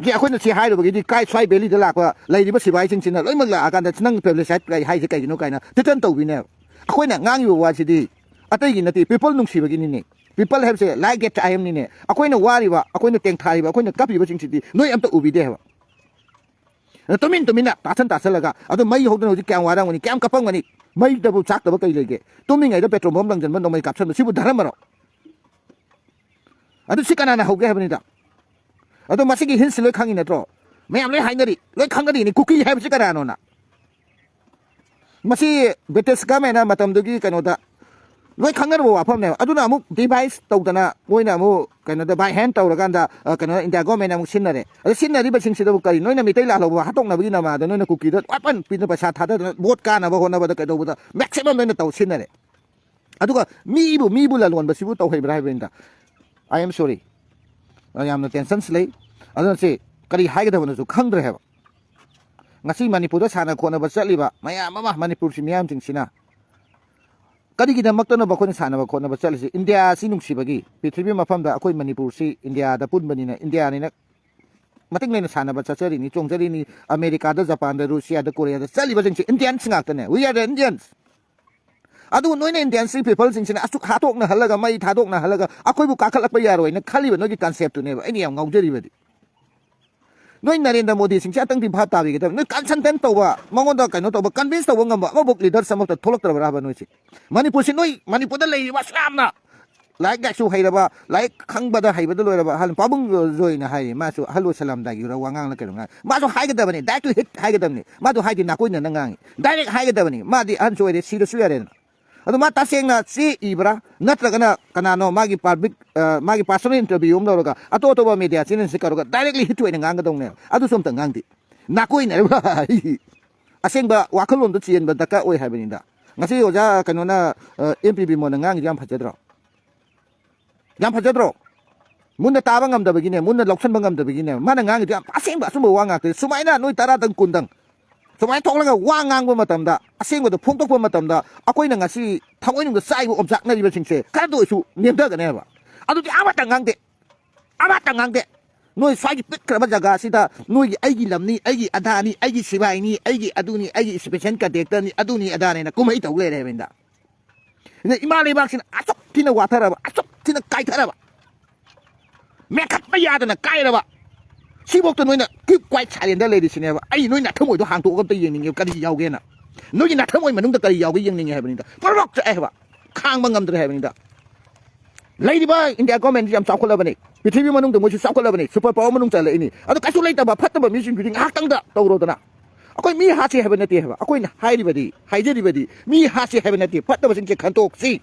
ꯒꯤ ꯑꯩꯈꯣꯏꯅ ꯁꯤ ꯍꯥꯏꯔꯨꯕꯒꯤꯗꯤ ꯀꯥꯏ ꯁ꯭ꯋꯥꯏ valleyꯗ ꯂꯥꯛꯄ ꯂꯩꯔꯤꯕ ꯁꯤꯕꯥꯏꯁꯤꯡꯁꯤꯅ ꯂꯣꯏꯅꯃꯛ ꯂꯥꯛꯑꯀꯥꯟꯗ ꯅꯪ publicise ꯀꯩ ꯍꯥꯏꯁꯦ ꯀꯩꯒꯤꯅꯣ ꯀꯥꯏꯅ threaten ꯇꯧꯕꯤꯅꯦꯕ꯫ ꯑꯩꯈꯣꯏꯅ ꯉꯥꯡꯉꯤꯕ ꯋꯥꯁꯤꯗꯤ ꯑꯇꯩꯒꯤ ꯅꯠꯇꯦ, people ꯅꯨꯡꯁꯤꯕꯒꯤꯅꯤꯅꯦ꯫ People ꯍꯥꯏꯕꯁꯦ like a childꯅꯤꯅꯦ꯫ ꯑꯩꯈꯣꯏꯅ ꯋꯥꯔꯤꯕ, ꯑꯩꯈꯣꯏꯅ ꯇꯦꯡꯊꯥꯔꯤꯕ, ꯑꯩꯈꯣꯏꯅ ꯀꯞꯄꯤꯕꯁꯤꯡꯁꯤꯗꯤ ꯅꯣꯏ ꯑꯝꯇ ꯎꯕꯤꯗꯦ ꯍꯥꯏꯕ꯫ ꯑꯗꯣ ꯇꯨꯃꯤꯟ ꯇꯨꯃꯤꯟꯅ ꯇꯥꯁꯟ ꯇꯥꯁꯜꯂꯒ, ꯑꯗꯣ ꯃꯩ ꯍꯧꯗꯅ ꯍꯧꯖꯤꯛ ꯀꯌꯥꯝ ꯋꯥꯔꯝꯒꯅꯤ, ꯀꯌꯥꯝ ꯀꯞꯄꯝꯒꯅꯤ? ꯃꯩꯗꯕꯨ ꯆꯥꯛꯇꯕ ꯀꯩ ꯂꯩꯒꯦ? ꯇꯨꯝꯃꯤꯉꯩꯗ ꯄꯦꯇ꯭ꯔꯣꯜ ꯕꯣꯝ ꯂꯪꯁꯤꯟꯕ, ꯅꯣꯡꯃꯩ ꯀꯥꯞꯁꯟꯕ, ꯁꯤꯕꯨ ꯙꯔꯃꯔꯣ? ꯑꯗꯨ ꯁꯤ ꯀꯅꯥꯅ ꯍꯧꯒꯦ ꯍꯥꯏꯕꯅꯤꯗ? ꯑꯗꯣ ꯃꯁꯤꯒꯤ ꯍꯤꯟꯁꯤ ꯂꯣꯏ ꯈꯪꯉꯤ ꯅꯠꯇ꯭ꯔꯣ? ꯃꯌꯥꯝ ꯂꯣꯏ ꯍꯥꯏꯅꯔꯤ, ꯂꯣꯏ ꯈꯪꯅꯔꯤꯅꯤ ꯀꯨꯀꯤ ꯍꯥꯏꯕꯁꯤ ꯀꯅꯥꯅꯣꯅ꯫ ꯃꯁꯤ ꯕ꯭ꯔꯤꯇꯤꯁ ꯒꯃꯦꯟꯅ ꯃꯇꯝꯗꯨꯒꯤ ꯀꯩꯅꯣꯗ ꯂꯣꯏ ꯈꯪꯅꯔꯕ ꯋꯥꯐꯝꯅꯦꯕ꯫ ꯑꯗꯨꯅ ꯑꯃꯨꯛ ꯗꯤꯚꯥꯏꯁ ꯇꯧꯗꯅ ꯃꯣꯏꯅ ꯑꯃꯨꯛ ꯀꯩꯅꯣꯗ, ꯕꯥꯏ ꯍꯦꯟ ꯇꯧꯔꯀꯥꯟꯗ, ꯑ, ꯀꯩꯅꯣ, ꯏꯟꯗꯤꯌꯥ ꯒꯣꯔꯃꯦꯟꯅ ꯑꯃꯨꯛ ꯁꯤꯟꯅꯔꯦ꯫ ꯑꯗꯣ ꯁꯤꯟꯅꯔꯤꯕꯁꯤꯡꯁꯤꯗꯕꯨ ꯀꯔꯤ, ꯅꯣꯏꯅ ꯃꯤꯇꯩ ꯂꯥꯜꯍꯧꯕ ꯍꯥꯠꯇꯣꯛꯅꯕꯒꯤ ꯅꯃꯥꯗ ꯅꯣꯏꯅ ꯀꯨꯀꯤꯗ ꯋꯥꯄꯟ ꯄꯤꯗꯅ, ꯄꯩꯁꯥ ꯊꯥꯗꯗꯅ, ꯚꯣꯠ ꯀꯥꯅꯕ ꯍꯣꯠꯅꯕꯗ ꯀꯩꯗꯧꯕꯗ ꯃꯦꯛꯁꯤꯃꯝ ꯅꯣꯏꯅ ꯇꯧ ꯁꯤꯟꯅꯔꯦ꯫ ꯑꯗꯨꯒ ꯃꯤꯕꯨ, ꯃꯤꯕꯨ ꯂꯂꯣꯟꯕꯁꯤꯕꯨ ꯇꯧꯍꯩꯕ꯭ꯔꯥ ꯍꯥꯏꯕꯅꯤꯗ꯫ I am sorry꯫ ꯑ, ꯌꯥꯝꯅ ꯇꯦꯟꯁꯟꯁ ꯂꯩ꯫ ꯑꯗꯨꯅ ꯁꯤ ꯀꯔꯤ ꯍꯥꯏꯒꯗꯕꯅꯣꯁꯨ ꯈꯪꯗ꯭ꯔꯦ ꯍꯥꯏꯕ꯫ ꯉꯁꯤ ꯃꯅꯤꯄꯨꯔꯗ ꯁꯥꯟꯅ ꯈꯣꯠꯅꯕ ꯆꯠꯂꯤꯕ ꯃꯌꯥꯝ ꯑꯃ, ꯃꯅꯤꯄꯨꯔꯁꯤ ꯃꯤꯌꯥꯝꯁꯤꯡꯁꯤꯅ ꯀꯔꯤꯒꯤꯗꯃꯛꯇꯅꯣꯕ ꯑꯩꯈꯣꯏꯅ ꯁꯥꯟꯅꯕ ꯈꯣꯠꯅꯕ ꯆꯠꯂꯤꯁꯤ? ꯏꯟꯗꯤꯌꯥ ꯑꯁꯤ ꯅꯨꯡꯁꯤꯕꯒꯤ꯫ ꯄ꯭ꯔꯤꯊꯤꯕꯤ ꯃꯐꯝꯗ ꯑꯩꯈꯣꯏ ꯃꯅꯤꯄꯨꯔꯁꯤ ꯏꯟꯗꯤꯌꯥꯗ ꯄꯨꯟꯕꯅꯤꯅ, ꯏꯟꯗꯤꯌꯥꯅꯤꯅ ꯃꯇꯤꯡ ꯂꯩꯅ ꯁꯥꯟꯅꯕ ꯆꯠꯆꯔꯤꯅꯤ, ꯆꯣꯡꯖꯔꯤꯅꯤ꯫ ꯑꯃꯦꯔꯤꯀꯥꯗ, ꯖꯄꯥꯟꯗ, ꯔꯨꯁꯤꯌꯥꯗ, ꯀꯣꯔꯤꯌꯥꯗ ꯆꯠꯂꯤꯕꯁꯤꯡꯁꯤ ꯏꯟꯗꯤꯌꯟꯁ ꯉꯥꯛꯇꯅꯦ꯫ We are the Indians꯫ ꯑꯗꯨꯕꯨ ꯅꯣꯏꯅ ꯏꯟꯗꯤꯌꯟꯁꯤ ꯄꯤꯄꯜꯁꯤꯡꯁꯤꯅ ꯑꯁꯨꯛ ꯍꯥꯠꯇꯣꯛꯅꯍꯜꯂꯒ, ꯃꯩ ꯊꯥꯗꯣꯛꯅꯍꯜꯂꯒ ꯑꯩꯈꯣꯏꯕꯨ ꯀꯥꯈꯠꯂꯛꯄ ꯌꯥꯔꯣꯏꯅ ꯈꯜꯂꯤꯕ ꯅꯣꯏꯒꯤ ꯀꯟꯁꯦꯞꯇꯨꯅꯦꯕ ꯑꯩꯅ ꯌꯥꯝ ꯉꯥꯎꯖꯔꯤꯕꯗꯤ꯫ ꯅꯣꯏ ꯅꯔꯦꯟꯗ꯭ꯔ ꯃꯣꯗꯤꯁꯤꯡꯁꯦ ꯑꯇꯪꯗꯤ ꯚꯥꯞ ꯇꯥꯕꯤꯒꯗꯕꯅꯤ꯫ ꯅꯣꯏ ꯀꯟꯁꯟꯇꯦꯟ ꯇꯧꯕ, ꯃꯉꯣꯟꯗ ꯀꯩꯅꯣ ꯇꯧꯕ, ꯀꯟꯚꯤꯟꯁ ꯇꯧꯕ ꯉꯝꯕ ꯑꯃꯐꯥꯎ ꯂꯤꯗꯔꯁ ꯑꯃꯐꯥꯎ ꯊꯣꯛꯂꯛꯇ꯭ꯔꯕ꯭ꯔꯥ ꯍꯥꯏꯕ ꯅꯣꯏꯁꯦ? ꯃꯅꯤꯄꯨꯔꯁꯤ ꯅꯣꯏ, ꯃꯅꯤꯄꯨꯔꯗ ꯂꯩꯔꯤꯕ ꯑꯁꯨꯛ ꯌꯥꯝꯅ ꯂꯥꯏꯔꯤꯛ ꯂꯥꯏꯁꯨ ꯍꯩꯔꯕ, ꯂꯥꯏꯔꯤꯛ ꯈꯪꯕꯗ ꯍꯩꯕꯗ ꯂꯣꯏꯔꯕ ꯑꯍꯜ ꯄꯥꯕꯨꯡ ꯖꯣꯏꯅ ꯍꯥꯏꯔꯤ, ꯃꯥꯁꯨ ꯑꯍꯜ ꯑꯣꯏꯁꯜꯂꯝꯗꯥꯏꯒꯤ ꯋꯥꯉꯥꯡꯅ ꯀꯩꯅꯣ ꯉꯥꯡ-, ꯃꯥꯁꯨ ꯍꯥꯏꯒꯗꯕꯅꯤ, ꯗꯥꯏꯔꯦꯛ ꯇꯨ ꯍꯤꯠ ꯍꯥꯏꯒꯗꯕꯅꯤ꯫ ꯃꯥꯗꯨ ꯍꯥꯏꯗꯤ ꯅꯥꯀꯣꯏꯅꯅ ꯉꯥꯡꯉꯤ, ꯗꯥꯏꯔꯦꯛ ꯍꯥꯏꯒꯗꯕꯅꯤ꯫ ꯃꯥꯗꯤ ꯑꯍꯟꯁꯨ ꯑꯣꯏꯔꯦ, ꯁꯤꯔꯁꯨ ꯌꯥꯔꯦꯅ꯫ ꯑꯗꯣ ꯃꯥ ꯇꯁꯦꯡꯅ ꯆꯦ ꯏꯕ꯭ꯔꯥ, ꯅꯠꯇ꯭ꯔꯒꯅ ꯀꯅꯥꯅꯣ ꯃꯥꯒꯤ ꯄꯕ꯭ꯂꯤꯛ, ꯑ, ꯃꯥꯒꯤ ꯄꯥꯔꯁꯣꯅꯦꯜ ꯏꯟꯇꯔꯚꯤꯌꯨ ꯑꯃ ꯂꯧꯔꯒ, ꯑꯇꯣꯞ ꯑꯇꯣꯞꯄ ꯃꯦꯗꯤꯌꯥ ꯆꯦꯅꯦꯜꯁꯤ ꯀꯧꯔꯒ ꯗꯥꯏꯔꯦꯛꯂꯤ ꯍꯤꯠ ꯑꯣꯏꯅ ꯉꯥꯡꯒꯗꯧꯅꯦꯕ? ꯑꯗꯨꯁꯨ ꯑꯝꯇ ꯉꯥꯡꯗꯦ, ꯅꯥꯀꯣꯏꯅꯔꯤꯕ꯫ ꯑꯁꯦꯡꯕ ꯋꯥꯈꯜꯂꯣꯟꯗꯣ ꯆꯦꯟꯕ ꯗꯔꯀꯥꯔ ꯑꯣꯏ ꯍꯥꯏꯕꯅꯤꯗ꯫ ꯉꯁꯤ ꯑꯣꯖꯥ ꯀꯩꯅꯣꯅ, ꯑ, ꯑꯦꯝ ꯄꯤ ꯕꯤ ꯃꯣꯟꯅ ꯉꯥꯡꯉꯤꯗꯣ ꯌꯥꯝ ꯐꯖꯗ꯭ꯔꯣ? ꯌꯥꯝ ꯐꯖꯗ꯭ꯔꯣ? ꯃꯨꯟꯅ ꯇꯥꯕ ꯉꯝꯗꯕꯒꯤꯅꯦ, ꯃꯨꯟꯅ ꯂꯧꯁꯟꯕ ꯉꯝꯗꯕꯒꯤꯅꯦ꯫ ꯃꯥꯅ ꯉꯥꯡꯉꯤꯗꯣ ꯌꯥꯝ ꯑꯁꯦꯡꯕ, ꯑꯆꯨꯝꯕ ꯋꯥ ꯉꯥꯛꯇꯅꯤ꯫ ꯁꯨꯃꯥꯏꯅ ꯅꯣꯏ ꯇꯔꯥꯗꯪ, ꯀꯨꯟꯗꯪ ꯁꯨꯃꯥꯏꯅ ꯊꯣꯛꯂꯒ ꯋꯥ ꯉꯥꯡꯕ ꯃꯇꯝꯗ, ꯑꯁꯦꯡꯕꯗꯣ ꯐꯣꯡꯗꯣꯛꯄ ꯃꯇꯝꯗ, ꯑꯩꯈꯣꯏꯅ ꯉꯁꯤ ꯊꯃꯣꯏꯅꯨꯡꯗ ꯆꯥꯏꯕ ꯑꯣꯝꯆꯥꯛꯅꯔꯤꯕꯁꯤꯡꯁꯦ ꯈꯔꯗ ꯑꯣꯏꯁꯨ ꯅꯦꯝꯊꯒꯅꯦꯕ꯫ ꯑꯗꯨꯗꯤ ꯑꯃꯠꯇ ꯉꯥꯡꯗꯦ, ꯑꯃꯠꯇ ꯉꯥꯡꯗꯦ꯫ ꯅꯣꯏ ꯁ꯭ꯋꯥꯏꯒꯤ ꯄꯤꯛꯈ꯭ꯔꯕ ꯖꯒꯥꯁꯤꯗ ꯅꯣꯏꯒꯤ "ꯑꯩꯒꯤ ꯂꯝꯅꯤ, ꯑꯩꯒꯤ ꯑꯗꯥꯅꯤ, ꯑꯩꯒꯤ ꯁꯤꯕꯥꯏꯅꯤ, ꯑꯩꯒꯤ ꯑꯗꯨꯅꯤ, ꯑꯩꯒꯤ ꯏꯁꯄꯦꯁꯦꯜ ꯀꯟꯇꯦꯛꯇꯔꯅꯤ, ꯑꯗꯨꯅꯤ ꯑꯗꯥꯅꯦꯅ" ꯀꯨꯝꯍꯩ ꯇꯧ ꯂꯩꯔꯦ ꯍꯥꯏꯕꯅꯤꯗ꯫ ꯑꯗ ꯏꯃꯥ ꯂꯩꯕꯥꯛꯁꯤꯅ ꯑꯁꯨꯛ ꯊꯤꯅ ꯋꯥꯊꯔꯕ, ꯑꯁꯨꯛ ꯊꯤꯅ ꯀꯥꯏꯊꯔꯕ, ꯃꯦꯟꯈꯠꯄ ꯌꯥꯗꯅ ꯀꯥꯏꯔꯕ, ꯁꯤꯐꯥꯎꯗ ꯅꯣꯏꯅ keep quiet, silent ꯂꯩꯔꯤꯁꯤꯅꯦꯕ꯫ ꯑꯩ ꯅꯣꯏ ꯅꯊꯃꯣꯏꯗꯣ ꯍꯥꯡꯗꯣꯛꯑꯒ ꯑꯝꯇ ꯌꯦꯡꯅꯤꯡꯉꯦ, ꯀꯔꯤ ꯌꯥꯎꯒꯦꯅ꯫ ꯅꯣꯏꯒꯤ ꯅꯊꯃꯣꯏ ꯃꯅꯨꯡꯗ ꯀꯔꯤ ꯌꯥꯎꯒꯦ ꯌꯦꯡꯅꯤꯡꯉꯦ ꯍꯥꯏꯕꯅꯤꯗ꯫ ꯄ꯭ꯔꯣꯛ ꯆꯥꯛꯑꯦ ꯍꯥꯏꯕ꯫ ꯈꯥꯡꯕ ꯉꯝꯗ꯭ꯔꯦ ꯍꯥꯏꯕꯅꯤꯗ꯫ ꯂꯩꯔꯤꯕ ꯏꯟꯗꯤꯌꯥ ꯒꯣꯔꯃꯦꯟꯁꯤ ꯌꯥꯝ ꯆꯥꯎꯈꯠꯂꯕꯅꯤ, ꯄ꯭ꯔꯤꯊꯤꯕꯤ ꯃꯅꯨꯡꯗ ꯃꯣꯏꯁꯨ ꯆꯥꯎꯈꯠꯂꯕꯅꯤ, ꯁꯨꯄꯔ ꯄꯥꯋꯔ ꯃꯅꯨꯡ ꯆꯜꯂꯛꯏꯅꯤ꯫ ꯑꯗꯣ ꯀꯩꯁꯨ ꯂꯩꯇꯕ ꯐꯠꯇꯕ ꯃꯤꯁꯤꯡꯗꯨꯗꯤ ꯉꯥꯏꯍꯥꯛꯇꯪꯗ ꯇꯧꯔꯣꯗꯅ꯫ ꯑꯩꯈꯣꯏ ꯃꯤ ꯍꯥꯠꯁꯤ ꯍꯥꯏꯕ ꯅꯠꯇꯦ ꯍꯥꯏꯕ, ꯑꯩꯈꯣꯏꯅ ꯍꯥꯏꯔꯤꯕꯗꯤ, ꯍꯥꯏꯖꯔꯤꯕꯗꯤ, ꯃꯤ ꯍꯥꯠꯁꯤ ꯍꯥꯏꯕ ꯅꯠꯇꯦ, ꯐꯠꯇꯕꯁꯤꯡꯁꯦ ꯈꯟꯇꯣꯛꯁꯤ꯫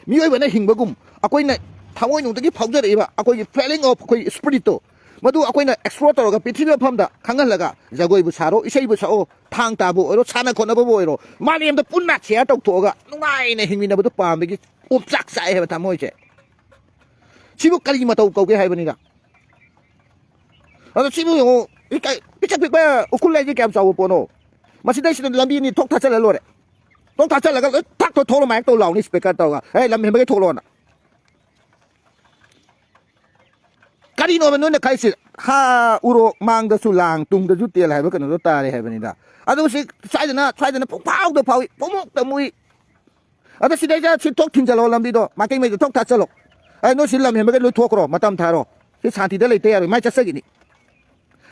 ꯃꯤꯑꯣꯏꯕꯅ ꯍꯤꯡꯕꯒꯨꯝ ꯑꯩꯈꯣꯏꯅ ꯊꯃꯣꯏꯅꯨꯡꯗꯒꯤ ꯐꯥꯎꯖꯔꯛꯏꯕ ꯑꯩꯈꯣꯏꯒꯤ feeling of ꯑꯩꯈꯣꯏꯒꯤ spiritꯇꯣ, ꯃꯗꯨ ꯑꯩꯈꯣꯏꯅ explore ꯇꯧꯔꯒ ꯄ꯭ꯔꯤꯊꯤꯕꯤ ꯃꯐꯝꯗ ꯈꯪꯍꯜꯂꯒ, ꯖꯒꯣꯏꯕꯨ ꯁꯥꯔꯣ, ꯏꯁꯩꯕꯨ ꯁꯛꯑꯣ, ꯊꯥꯡ ꯇꯥꯕꯨ ꯑꯣꯏꯔꯣ, ꯁꯥꯟꯅ ꯈꯣꯠꯅꯕꯕꯨ ꯑꯣꯏꯔꯣ, ꯃꯥꯂꯦꯝꯗ ꯄꯨꯟꯅ share ꯇꯧꯊꯣꯛꯑꯒ ꯅꯨꯡꯉꯥꯏꯅ ꯍꯤꯡꯃꯤꯟꯅꯕꯗꯨ ꯄꯥꯝꯕꯒꯤ ꯑꯣꯝꯆꯥꯛ ꯆꯥꯛꯑꯦ ꯍꯥꯏꯕ ꯊꯃꯣꯏꯁꯦ꯫ ꯁꯤꯕꯨ ꯀꯔꯤ ꯃꯇꯧ ꯀꯧꯒꯦ ꯍꯥꯏꯕꯅꯤꯗ꯫ ꯑꯗꯣ ꯁꯤꯕꯨ ꯌꯦꯡꯉꯨ, ꯄꯤꯛ-, ꯄꯤꯛꯇꯛ ꯄꯤꯛꯄ ꯎꯈ꯭ꯔꯨꯜ ꯍꯥꯏꯁꯦ ꯀꯌꯥꯝ ꯆꯥꯎꯕ ꯄꯣꯠꯅꯣ? ꯃꯁꯤꯗꯩꯁꯤꯗ ꯂꯝꯕꯤ ꯑꯅꯤ ꯊꯣꯛ ꯊꯥꯆꯜꯂ ꯂꯣꯏꯔꯦ꯫ ꯊꯣꯛ ꯊꯥꯆꯜꯂꯒ ꯂꯣꯏ ꯊꯥꯛ ꯊꯣꯛ ꯊꯣꯛꯂꯣ, ꯃꯥꯏꯛ ꯇꯧ ꯂꯥꯎꯅꯤ, speaker ꯇꯧꯔꯒ, "ꯑꯦ, ꯂꯝ ꯍꯦꯟꯕꯒꯩ ꯊꯣꯛꯂꯣꯅ"꯫ ꯀꯔꯤꯅꯣꯕ ꯅꯣꯏꯅ ꯈꯜꯂꯤꯁꯦ? ꯍꯥ, ꯎꯔꯣꯛ ꯃꯥꯡꯗꯁꯨ ꯂꯥꯡ, ꯇꯨꯡꯗꯁꯨ ꯇꯦꯜ ꯍꯥꯏꯕ ꯀꯩꯅꯣꯗꯣ ꯇꯥꯔꯦ ꯍꯥꯏꯕꯅꯤꯗ꯫ ꯑꯗꯨ ꯁꯤ ꯁ꯭ꯋꯥꯏꯗꯅ, ꯁ꯭ꯋꯥꯏꯗꯅ ꯄꯨꯡꯐꯥꯎꯗ ꯐꯥꯎꯏ, ꯄꯨꯡꯃꯨꯛꯇ ꯃꯨꯏ꯫ ꯑꯗꯣ ꯁꯤꯗꯩꯗ ꯁꯤ ꯊꯣꯛ ꯊꯤꯡꯖꯤꯜꯂꯣ ꯂꯝꯕꯤꯗꯣ, ꯃꯥꯏꯀꯩ ꯃꯩꯗꯣ ꯊꯣꯛ ꯊꯥꯆꯜꯂꯣ꯫ ꯑꯩ ꯅꯣꯏ ꯁꯤ ꯂꯝ ꯍꯦꯟꯕꯒꯩ ꯂꯣꯏ ꯊꯣꯛꯈ꯭ꯔꯣ, ꯃꯇꯝ ꯊꯥꯔꯣ꯫ ꯁꯤ ꯁꯥꯟꯇꯤꯗ ꯂꯩꯇ ꯌꯥꯔꯣꯏ, ꯃꯥꯏ ꯆꯠꯆꯈꯤꯅꯤ꯫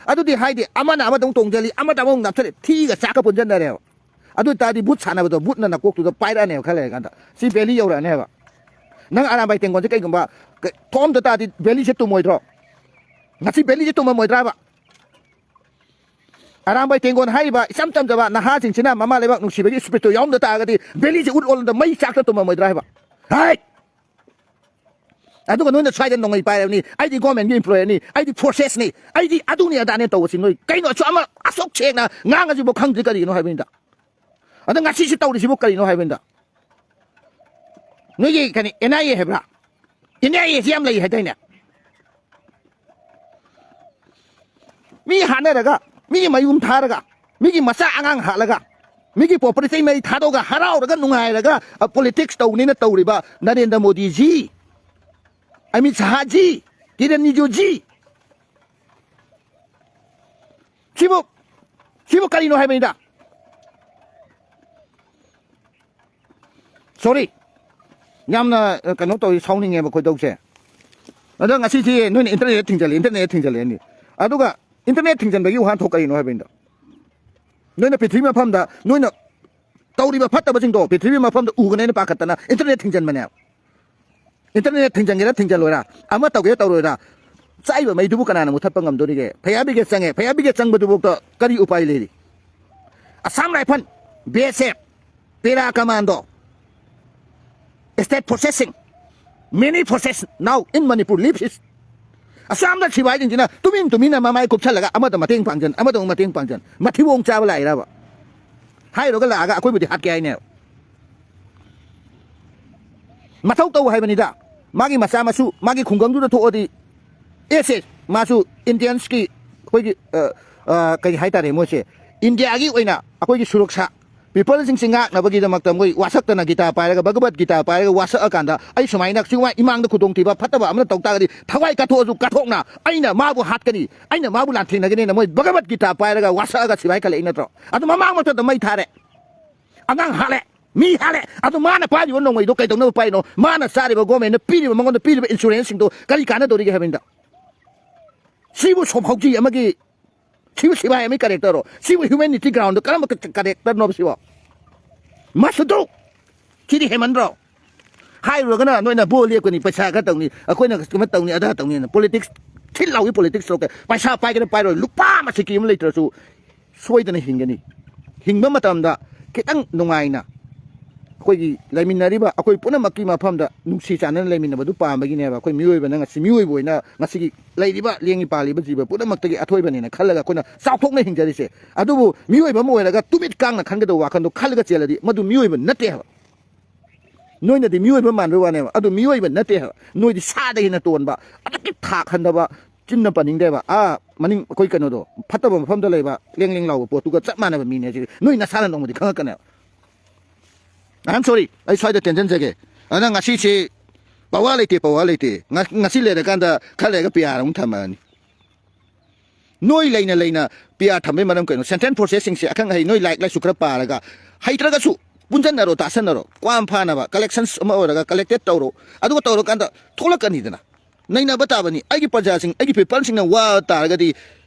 ꯑꯗꯨꯗꯤ ꯍꯥꯏꯗꯤ ꯑꯃꯅ ꯑꯃꯗ ꯑꯃꯨꯛ ꯇꯣꯡꯖꯜꯂꯤ, ꯑꯃꯗ ꯑꯃꯨꯛ ꯅꯞꯁꯜꯂꯤ, ꯊꯤꯒ ꯆꯥꯛꯀ ꯄꯨꯟꯁꯤꯟꯅꯔꯦꯕ꯫ ꯑꯗꯨ ꯑꯣꯏ ꯇꯥꯔꯗꯤ ꯕꯨꯠ ꯁꯥꯟꯅꯕꯗꯣ ꯕꯨꯠꯅ ꯅꯀꯣꯛꯇꯨꯗ ꯄꯥꯏꯔꯛꯑꯅꯦꯕ ꯈꯔ ꯂꯩꯔꯀꯥꯟꯗ꯫ ꯁꯤ ꯚꯦꯂꯤ ꯌꯧꯔꯛꯑꯅꯦꯕ꯫ ꯅꯪ ꯑꯔꯥꯝꯕꯥꯏ ꯇꯦꯡꯒꯣꯟꯁꯦ ꯀꯩꯒꯨꯝꯕ ꯀ-, ꯊꯣꯛꯑꯝꯗ ꯇꯥꯔꯗꯤ ꯚꯦꯂꯤꯁꯦ ꯇꯨꯝꯃꯣꯏꯗ꯭ꯔꯣ? ꯉꯁꯤ ꯚꯦꯂꯤꯁꯦ ꯇꯨꯝꯃꯝꯃꯣꯏꯗ꯭ꯔꯥꯕ? ꯑꯔꯥꯝꯕꯥꯏ ꯇꯦꯡꯒꯣꯟ ꯍꯥꯏꯔꯤꯕ ꯏꯆꯝ ꯆꯝꯖꯕ ꯅꯍꯥꯁꯤꯡꯁꯤꯅ ꯃꯃꯥ ꯂꯩꯕꯥꯛ ꯅꯨꯡꯁꯤꯕꯒꯤ spiritꯇꯣ ꯌꯥꯎꯔꯝꯗ ꯇꯥꯔꯒꯗꯤ ꯚꯦꯂꯤꯁꯦ ꯎꯠ ꯑꯣꯜꯂꯝꯗ ꯃꯩ ꯆꯥꯛꯇ ꯇꯨꯝꯃꯝꯃꯣꯏꯗ꯭ꯔꯥ ꯍꯥꯏꯕ? ꯍꯥꯏ! ꯑꯗꯨꯒ ꯅꯣꯏꯅ ꯁ꯭ꯋꯥꯏꯗ ꯅꯣꯡꯃꯩ ꯄꯥꯏꯔꯕꯅꯤ, "ꯑꯩꯗꯤ ꯒꯣꯔꯃꯦꯟꯒꯤ employeeꯅꯤ, ꯑꯩꯗꯤ forcesꯅꯤ, ꯑꯩꯗꯤ ꯑꯗꯨꯅꯤ ꯑꯗꯥꯅꯦ" ꯇꯧꯕꯁꯤ ꯅꯣꯏ ꯀꯩꯅꯣ ꯑꯁꯨꯛ ꯑꯃ, ꯑꯁꯨꯛ ꯁꯦꯡꯅ ꯉꯥꯡꯉꯁꯤꯕꯨ ꯈꯪꯗ꯭ꯔꯤ ꯀꯔꯤꯒꯤꯅꯣ ꯍꯥꯏꯕꯅꯤꯗ? ꯑꯗ ꯉꯁꯤꯁꯨ ꯇꯧꯔꯤꯁꯤꯕꯨ ꯀꯔꯤꯅꯣ ꯍꯥꯏꯕꯅꯤꯗ? ꯅꯣꯏꯒꯤ ꯀꯩꯅꯣ, NIA ꯍꯥꯏꯕ꯭ꯔꯥ? NIAꯁꯤ ꯌꯥꯝ ꯂꯩ ꯍꯥꯏꯗꯥꯏꯅꯦ? ꯃꯤ ꯍꯥꯠꯅꯔꯒ, ꯃꯤꯒꯤ ꯃꯌꯨꯝ ꯊꯥꯔꯒ, ꯃꯤꯒꯤ ꯃꯆꯥ ꯑꯉꯥꯡ ꯍꯥꯠꯂꯒ, ꯃꯤꯒꯤ property ꯃꯩ ꯊꯥꯗꯣꯛꯑꯒ, ꯍꯔꯥꯎꯔꯒ, ꯅꯨꯡꯉꯥꯏꯔꯒ, ꯑ, politics ꯇꯧꯅꯤꯅ ꯇꯧꯔꯤꯕ ꯅꯔꯦꯟꯗ꯭ꯔ ꯃꯣꯗꯤꯖꯤ, ꯑꯃꯤꯠ ꯁꯍꯥꯖꯤ, ꯀꯤꯔꯟ ꯔꯤꯖꯤꯖꯨꯖꯤ, ꯁꯤꯕꯨ, ꯁꯤꯕꯨ ꯀꯔꯤꯅꯣ ꯍꯥꯏꯕꯅꯤꯗ? Sorry, ꯌꯥꯝꯅ, ꯑ, ꯀꯩꯅꯣ ꯇꯧꯏ, ꯁꯥꯎꯅꯤꯡꯉꯦꯕ ꯈꯣꯏꯗꯧꯁꯦ꯫ ꯑꯗꯣ ꯉꯁꯤꯁꯤ ꯅꯣꯏꯅ internet ꯊꯤꯡꯖꯤꯜꯂꯤ, internet ꯊꯤꯡꯖꯤꯜꯂꯦꯅꯤ꯫ ꯑꯗꯨꯒ internet ꯊꯤꯡꯖꯤꯟꯕꯒꯤ ꯋꯥꯍꯟꯊꯣꯛ ꯀꯔꯤꯅꯣ ꯍꯥꯏꯕꯅꯤꯗ? ꯅꯣꯏꯅ ꯄ꯭ꯔꯤꯊꯤꯕꯤ ꯃꯐꯝꯗ ꯅꯣꯏꯅ ꯇꯧꯔꯤꯕ ꯐꯠꯇꯕꯁꯤꯡꯗꯣ ꯄ꯭ꯔꯤꯊꯤꯕꯤ ꯃꯐꯝꯗ ꯎꯒꯅꯦꯅ ꯄꯥꯈꯠꯇꯅ internet ꯊꯤꯡꯖꯤꯟꯕꯅꯦꯕ꯫ Internet ꯊꯤꯡꯖꯤꯟꯒꯦꯔꯥ ꯊꯤꯡꯖꯤꯜꯂꯣꯏꯔꯥ, ꯑꯃ ꯇꯧꯒꯦꯔꯥ ꯇꯧꯔꯣꯏꯔꯥ, ꯆꯥꯛꯏꯕ ꯃꯩꯗꯨꯕꯨ ꯀꯅꯥꯅ ꯃꯨꯊꯠꯄ ꯉꯝꯗꯣꯔꯤꯒꯦ? ꯐꯩꯌꯥꯕꯤꯒ ꯆꯪꯉꯦ, ꯐꯩꯌꯥꯕꯤꯒ ꯆꯪꯕꯗꯨꯐꯥꯎꯗ ꯀꯔꯤ ꯎꯄꯥꯏ ꯂꯩꯔꯤ? Assam Rifle, B S F, Para Commando, state forces, many forces now in Manipur lives. ꯑꯁꯥꯝꯗ ꯁꯤꯕꯥꯏꯁꯤꯡꯁꯤꯅ ꯇꯨꯃꯤꯟ ꯇꯨꯃꯤꯟꯅ ꯃꯃꯥꯏ ꯀꯨꯞꯁꯜꯂꯒ ꯑꯃꯗ ꯃꯇꯦꯡ ꯄꯥꯡꯖꯟ, ꯑꯃꯗ ꯑꯃꯨꯛ ꯃꯇꯦꯡ ꯄꯥꯡꯖꯟ, ꯃꯊꯤꯕꯣꯡ ꯆꯥꯕ ꯂꯥꯛꯏꯔꯕ? ꯍꯥꯏꯔꯨꯔꯒ ꯂꯥꯛꯑꯒ ꯑꯩꯈꯣꯏꯕꯨꯗꯤ ꯍꯥꯠꯀꯦ ꯍꯥꯏꯅꯦꯕ꯫ ꯃꯊꯧ ꯇꯧ ꯍꯥꯏꯕꯅꯤꯗ꯫ ꯃꯥꯒꯤ ꯃꯆꯥ ꯃꯁꯨ, ꯃꯥꯒꯤ ꯈꯨꯡꯒꯪꯗꯨꯗ ꯊꯣꯛꯑꯗꯤ, ꯑꯦꯁ ꯑꯦ, ꯃꯥꯁꯨ Indiansꯀꯤ ꯑꯩꯈꯣꯏꯒꯤ, ꯑ, ꯑ, ꯀꯔꯤ ꯍꯥꯏꯇꯥꯔꯦ, ꯃꯣꯏꯁꯦ Indiaꯒꯤ ꯑꯣꯏꯅ ꯑꯩꯈꯣꯏꯒꯤ ꯁꯨꯔꯛꯁꯥ, peopleꯁꯤꯡꯁꯤ ꯉꯥꯛꯅꯕꯒꯤꯗꯃꯛꯇ ꯃꯣꯏ ꯋꯥꯁꯛꯇꯅ ꯒꯤꯇꯥ ꯄꯥꯏꯔꯒ, ꯚꯒꯕꯠ ꯒꯤꯇꯥ ꯄꯥꯏꯔꯒ ꯋꯥꯁꯛꯑꯀꯥꯟꯗ, ꯑꯩ ꯁꯨꯃꯥꯏꯅ ꯁꯤꯒꯨꯝꯕ ꯏꯃꯥꯡꯗ ꯈꯨꯗꯣꯡꯊꯤꯕ ꯐꯠꯇꯕ ꯑꯃꯅ ꯇꯧ ꯇꯥꯔꯒꯗꯤ, ꯊꯋꯥꯏ ꯀꯠꯊꯣꯛꯑꯁꯨ ꯀꯠꯊꯣꯛꯅ ꯑꯩꯅ ꯃꯥꯕꯨ ꯍꯥꯠꯀꯅꯤ, ꯑꯩꯅ ꯃꯥꯕꯨ ꯂꯥꯟꯊꯦꯡꯅꯒꯅꯤꯅ ꯃꯣꯏ ꯚꯒꯕꯠ ꯒꯤꯇꯥ ꯄꯥꯏꯔꯒ ꯋꯥꯁꯛꯑꯒ ꯁꯤꯐꯥꯏ ꯈꯜꯂꯛꯏ ꯅꯠꯇ꯭ꯔꯣ? ꯑꯗꯨ ꯃꯃꯥꯡꯃꯛꯇꯗ ꯃꯩ ꯊꯥꯔꯦ, ꯑꯉꯥꯡ ꯍꯥꯠꯂꯦ, ꯃꯤ ꯍꯥꯠꯂꯦ꯫ ꯑꯗꯨ ꯃꯥꯅ ꯄꯥꯏꯔꯤꯕ ꯅꯣꯡꯃꯩꯗꯣ ꯀꯩꯗꯧꯅꯕ ꯄꯥꯏꯔꯤꯅꯣ? ꯃꯥꯅ ꯆꯥꯔꯤꯕ, governmentꯅ ꯄꯤꯔꯤꯕ, ꯃꯉꯣꯟꯗ ꯄꯤꯔꯤꯕ insuranceꯁꯤꯡꯗꯣ ꯀꯔꯤ ꯀꯥꯟꯅꯗꯧꯔꯤꯒꯦ ꯍꯥꯏꯕꯅꯤꯗ? ꯁꯤꯕꯨ ꯁꯣꯞ ꯍꯧꯖꯤ ꯑꯃꯒꯤ, ꯁꯤꯕꯨ ꯁꯤꯕꯥꯏ ꯑꯃꯒꯤ characterꯔꯣ? ꯁꯤꯕꯨ humanity groundꯗ ꯀꯔꯝꯕ characterꯅꯣꯕ ꯁꯤꯕꯣ? Must do! ꯁꯤꯗꯤ ꯍꯦꯟꯃꯟꯗ꯭ꯔꯣ? ꯍꯥꯏꯔꯨꯔꯒꯅ ꯅꯣꯏꯅ ꯕꯣ ꯂꯦꯞꯀꯅꯤ, ꯄꯩꯁꯥ ꯈꯔ ꯇꯧꯅꯤ, ꯑꯩꯈꯣꯏꯅ ꯀꯩꯅꯣ ꯇꯧꯅꯤ, ꯑꯗꯥ ꯇꯧꯅꯤꯅ꯫ Politics, ꯊꯤꯜ ꯂꯥꯎꯒꯤ politics ꯇꯧꯔꯛꯀꯦ꯫ ꯄꯩꯁꯥ ꯄꯥꯏꯒꯦꯔꯥ ꯄꯥꯏꯔꯣꯏ, ꯂꯨꯄꯥ ꯑꯃ ꯁꯤꯀꯤ ꯑꯃ ꯂꯩꯇ꯭ꯔꯁꯨ ꯁꯣꯏꯗꯅ ꯍꯤꯡꯒꯅꯤ꯫ ꯍꯤꯡꯕ ꯃꯇꯝꯗ ꯈꯤꯇꯪ ꯅꯨꯡꯉꯥꯏꯅ ꯑꯩꯈꯣꯏꯒꯤ ꯂꯩꯃꯤꯟꯅꯔꯤꯕ ꯑꯩꯈꯣꯏ ꯄꯨꯝꯅꯃꯛꯀꯤ ꯃꯐꯝꯗ ꯅꯨꯡꯁꯤ ꯆꯥꯟꯅꯅ ꯂꯩꯃꯤꯟꯅꯕꯗꯨ ꯄꯥꯝꯕꯒꯤꯅꯦꯕ꯫ ꯑꯩꯈꯣꯏ ꯃꯤꯑꯣꯏꯕꯅ ꯉꯁꯤ, ꯃꯤꯑꯣꯏꯕ ꯑꯣꯏꯅ ꯉꯁꯤꯒꯤ ꯂꯩꯔꯤꯕ ꯂꯦꯡꯉꯤ ꯄꯥꯜꯂꯤꯕ ꯖꯤꯕ ꯄꯨꯝꯅꯃꯛꯇꯒꯤ ꯑꯊꯣꯏꯕꯅꯦꯅ ꯈꯜꯂꯒ ꯑꯩꯈꯣꯏꯅ ꯆꯥꯎꯊꯣꯛꯅ ꯍꯤꯡꯖꯔꯤꯁꯦ꯫ ꯑꯗꯨꯕꯨ ꯃꯤꯑꯣꯏꯕ ꯑꯃ ꯑꯣꯏꯔꯒ ꯇꯨꯃꯤꯠ ꯀꯥꯡꯅ ꯈꯟꯒꯗꯧꯕ ꯋꯥꯈꯜꯗꯣ ꯈꯜꯂꯒ ꯆꯦꯜꯂꯗꯤ ꯃꯗꯨ ꯃꯤꯑꯣꯏꯕ ꯅꯠꯇꯦ ꯍꯥꯏꯕ꯫ ꯅꯣꯏꯅꯗꯤ ꯃꯤꯑꯣꯏꯕ ꯃꯥꯟꯕꯩ ꯋꯥꯅꯦꯕ, ꯑꯗꯨ ꯃꯤꯑꯣꯏꯕ ꯅꯠꯇꯦ ꯍꯥꯏꯕ꯫ ꯅꯣꯏꯗꯤ ꯁꯥꯗꯒꯤ ꯍꯦꯟꯅ ꯇꯣꯟꯕ, ꯑꯗꯨꯛꯀꯤ ꯊꯥꯛ ꯍꯟꯊꯕ, ꯆꯤꯟꯅ ꯄꯟꯅꯤꯡꯗꯦꯕ, ꯑꯥ ꯃꯅꯤꯡ ꯑꯩꯈꯣꯏ ꯀꯩꯅꯣꯗꯣ, ꯐꯠꯇꯕ ꯃꯐꯝꯗ ꯂꯩꯕ ꯂꯦꯡ ꯂꯦꯡ ꯂꯥꯎꯕ ꯄꯣꯠꯇꯨꯒ ꯆꯞ ꯃꯥꯟꯅꯕ ꯃꯤꯅꯦ ꯁꯤꯗꯤ꯫ ꯅꯣꯏ ꯅꯁꯥꯅ ꯅꯣꯡꯃꯗꯤ ꯈꯪꯉꯛꯀꯅꯦꯕ꯫ I am sorry, ꯑꯩ ꯁ꯭ꯋꯥꯏꯗ ꯇꯦꯟꯁꯤꯟꯖꯒꯦ꯫ ꯑꯗꯨꯅ ꯉꯁꯤꯁꯤ power ꯂꯩꯇꯦ, power ꯂꯩꯇꯦ꯫ ꯉ-, ꯉꯁꯤ ꯂꯩꯔꯀꯥꯟꯗ ꯈꯔ ꯂꯩꯔꯒ P R ꯑꯃꯨꯛ ꯊꯝꯃꯛꯑꯅꯤ꯫ ꯅꯣꯏ ꯂꯩꯅ ꯂꯩꯅ P R ꯊꯝꯕꯩ ꯃꯔꯝ ꯀꯩꯅꯣ? Central forcesꯁꯤꯡꯁꯦ ꯑꯈꯪ ꯑꯍꯩ, ꯅꯣꯏ ꯂꯥꯏꯔꯤꯛ ꯂꯥꯏꯁꯨ ꯈꯔ ꯄꯥꯔꯒ, ꯍꯩꯇ꯭ꯔꯒꯁꯨ ꯄꯨꯟꯁꯤꯟꯅꯔꯣ, ꯇꯥꯁꯟꯅꯔꯣ, ꯀ꯭ꯋꯥꯝ ꯐꯥꯅꯕ collections ꯑꯃ ꯑꯣꯏꯔꯒ collected ꯇꯧꯔꯣ꯫ ꯑꯗꯨꯒ ꯇꯧꯔꯀꯥꯟꯗ ꯊꯣꯛꯂꯛꯀꯅꯤꯗꯅ꯫ ꯅꯩꯅꯕ ꯇꯥꯕꯅꯤ꯫ ꯑꯩꯒꯤ ꯄ꯭ꯔꯖꯥꯁꯤꯡ, ꯑꯩꯒꯤ ꯄꯤꯄꯜꯁꯤꯡꯅ ꯋꯥ ꯇꯥꯔꯒꯗꯤ,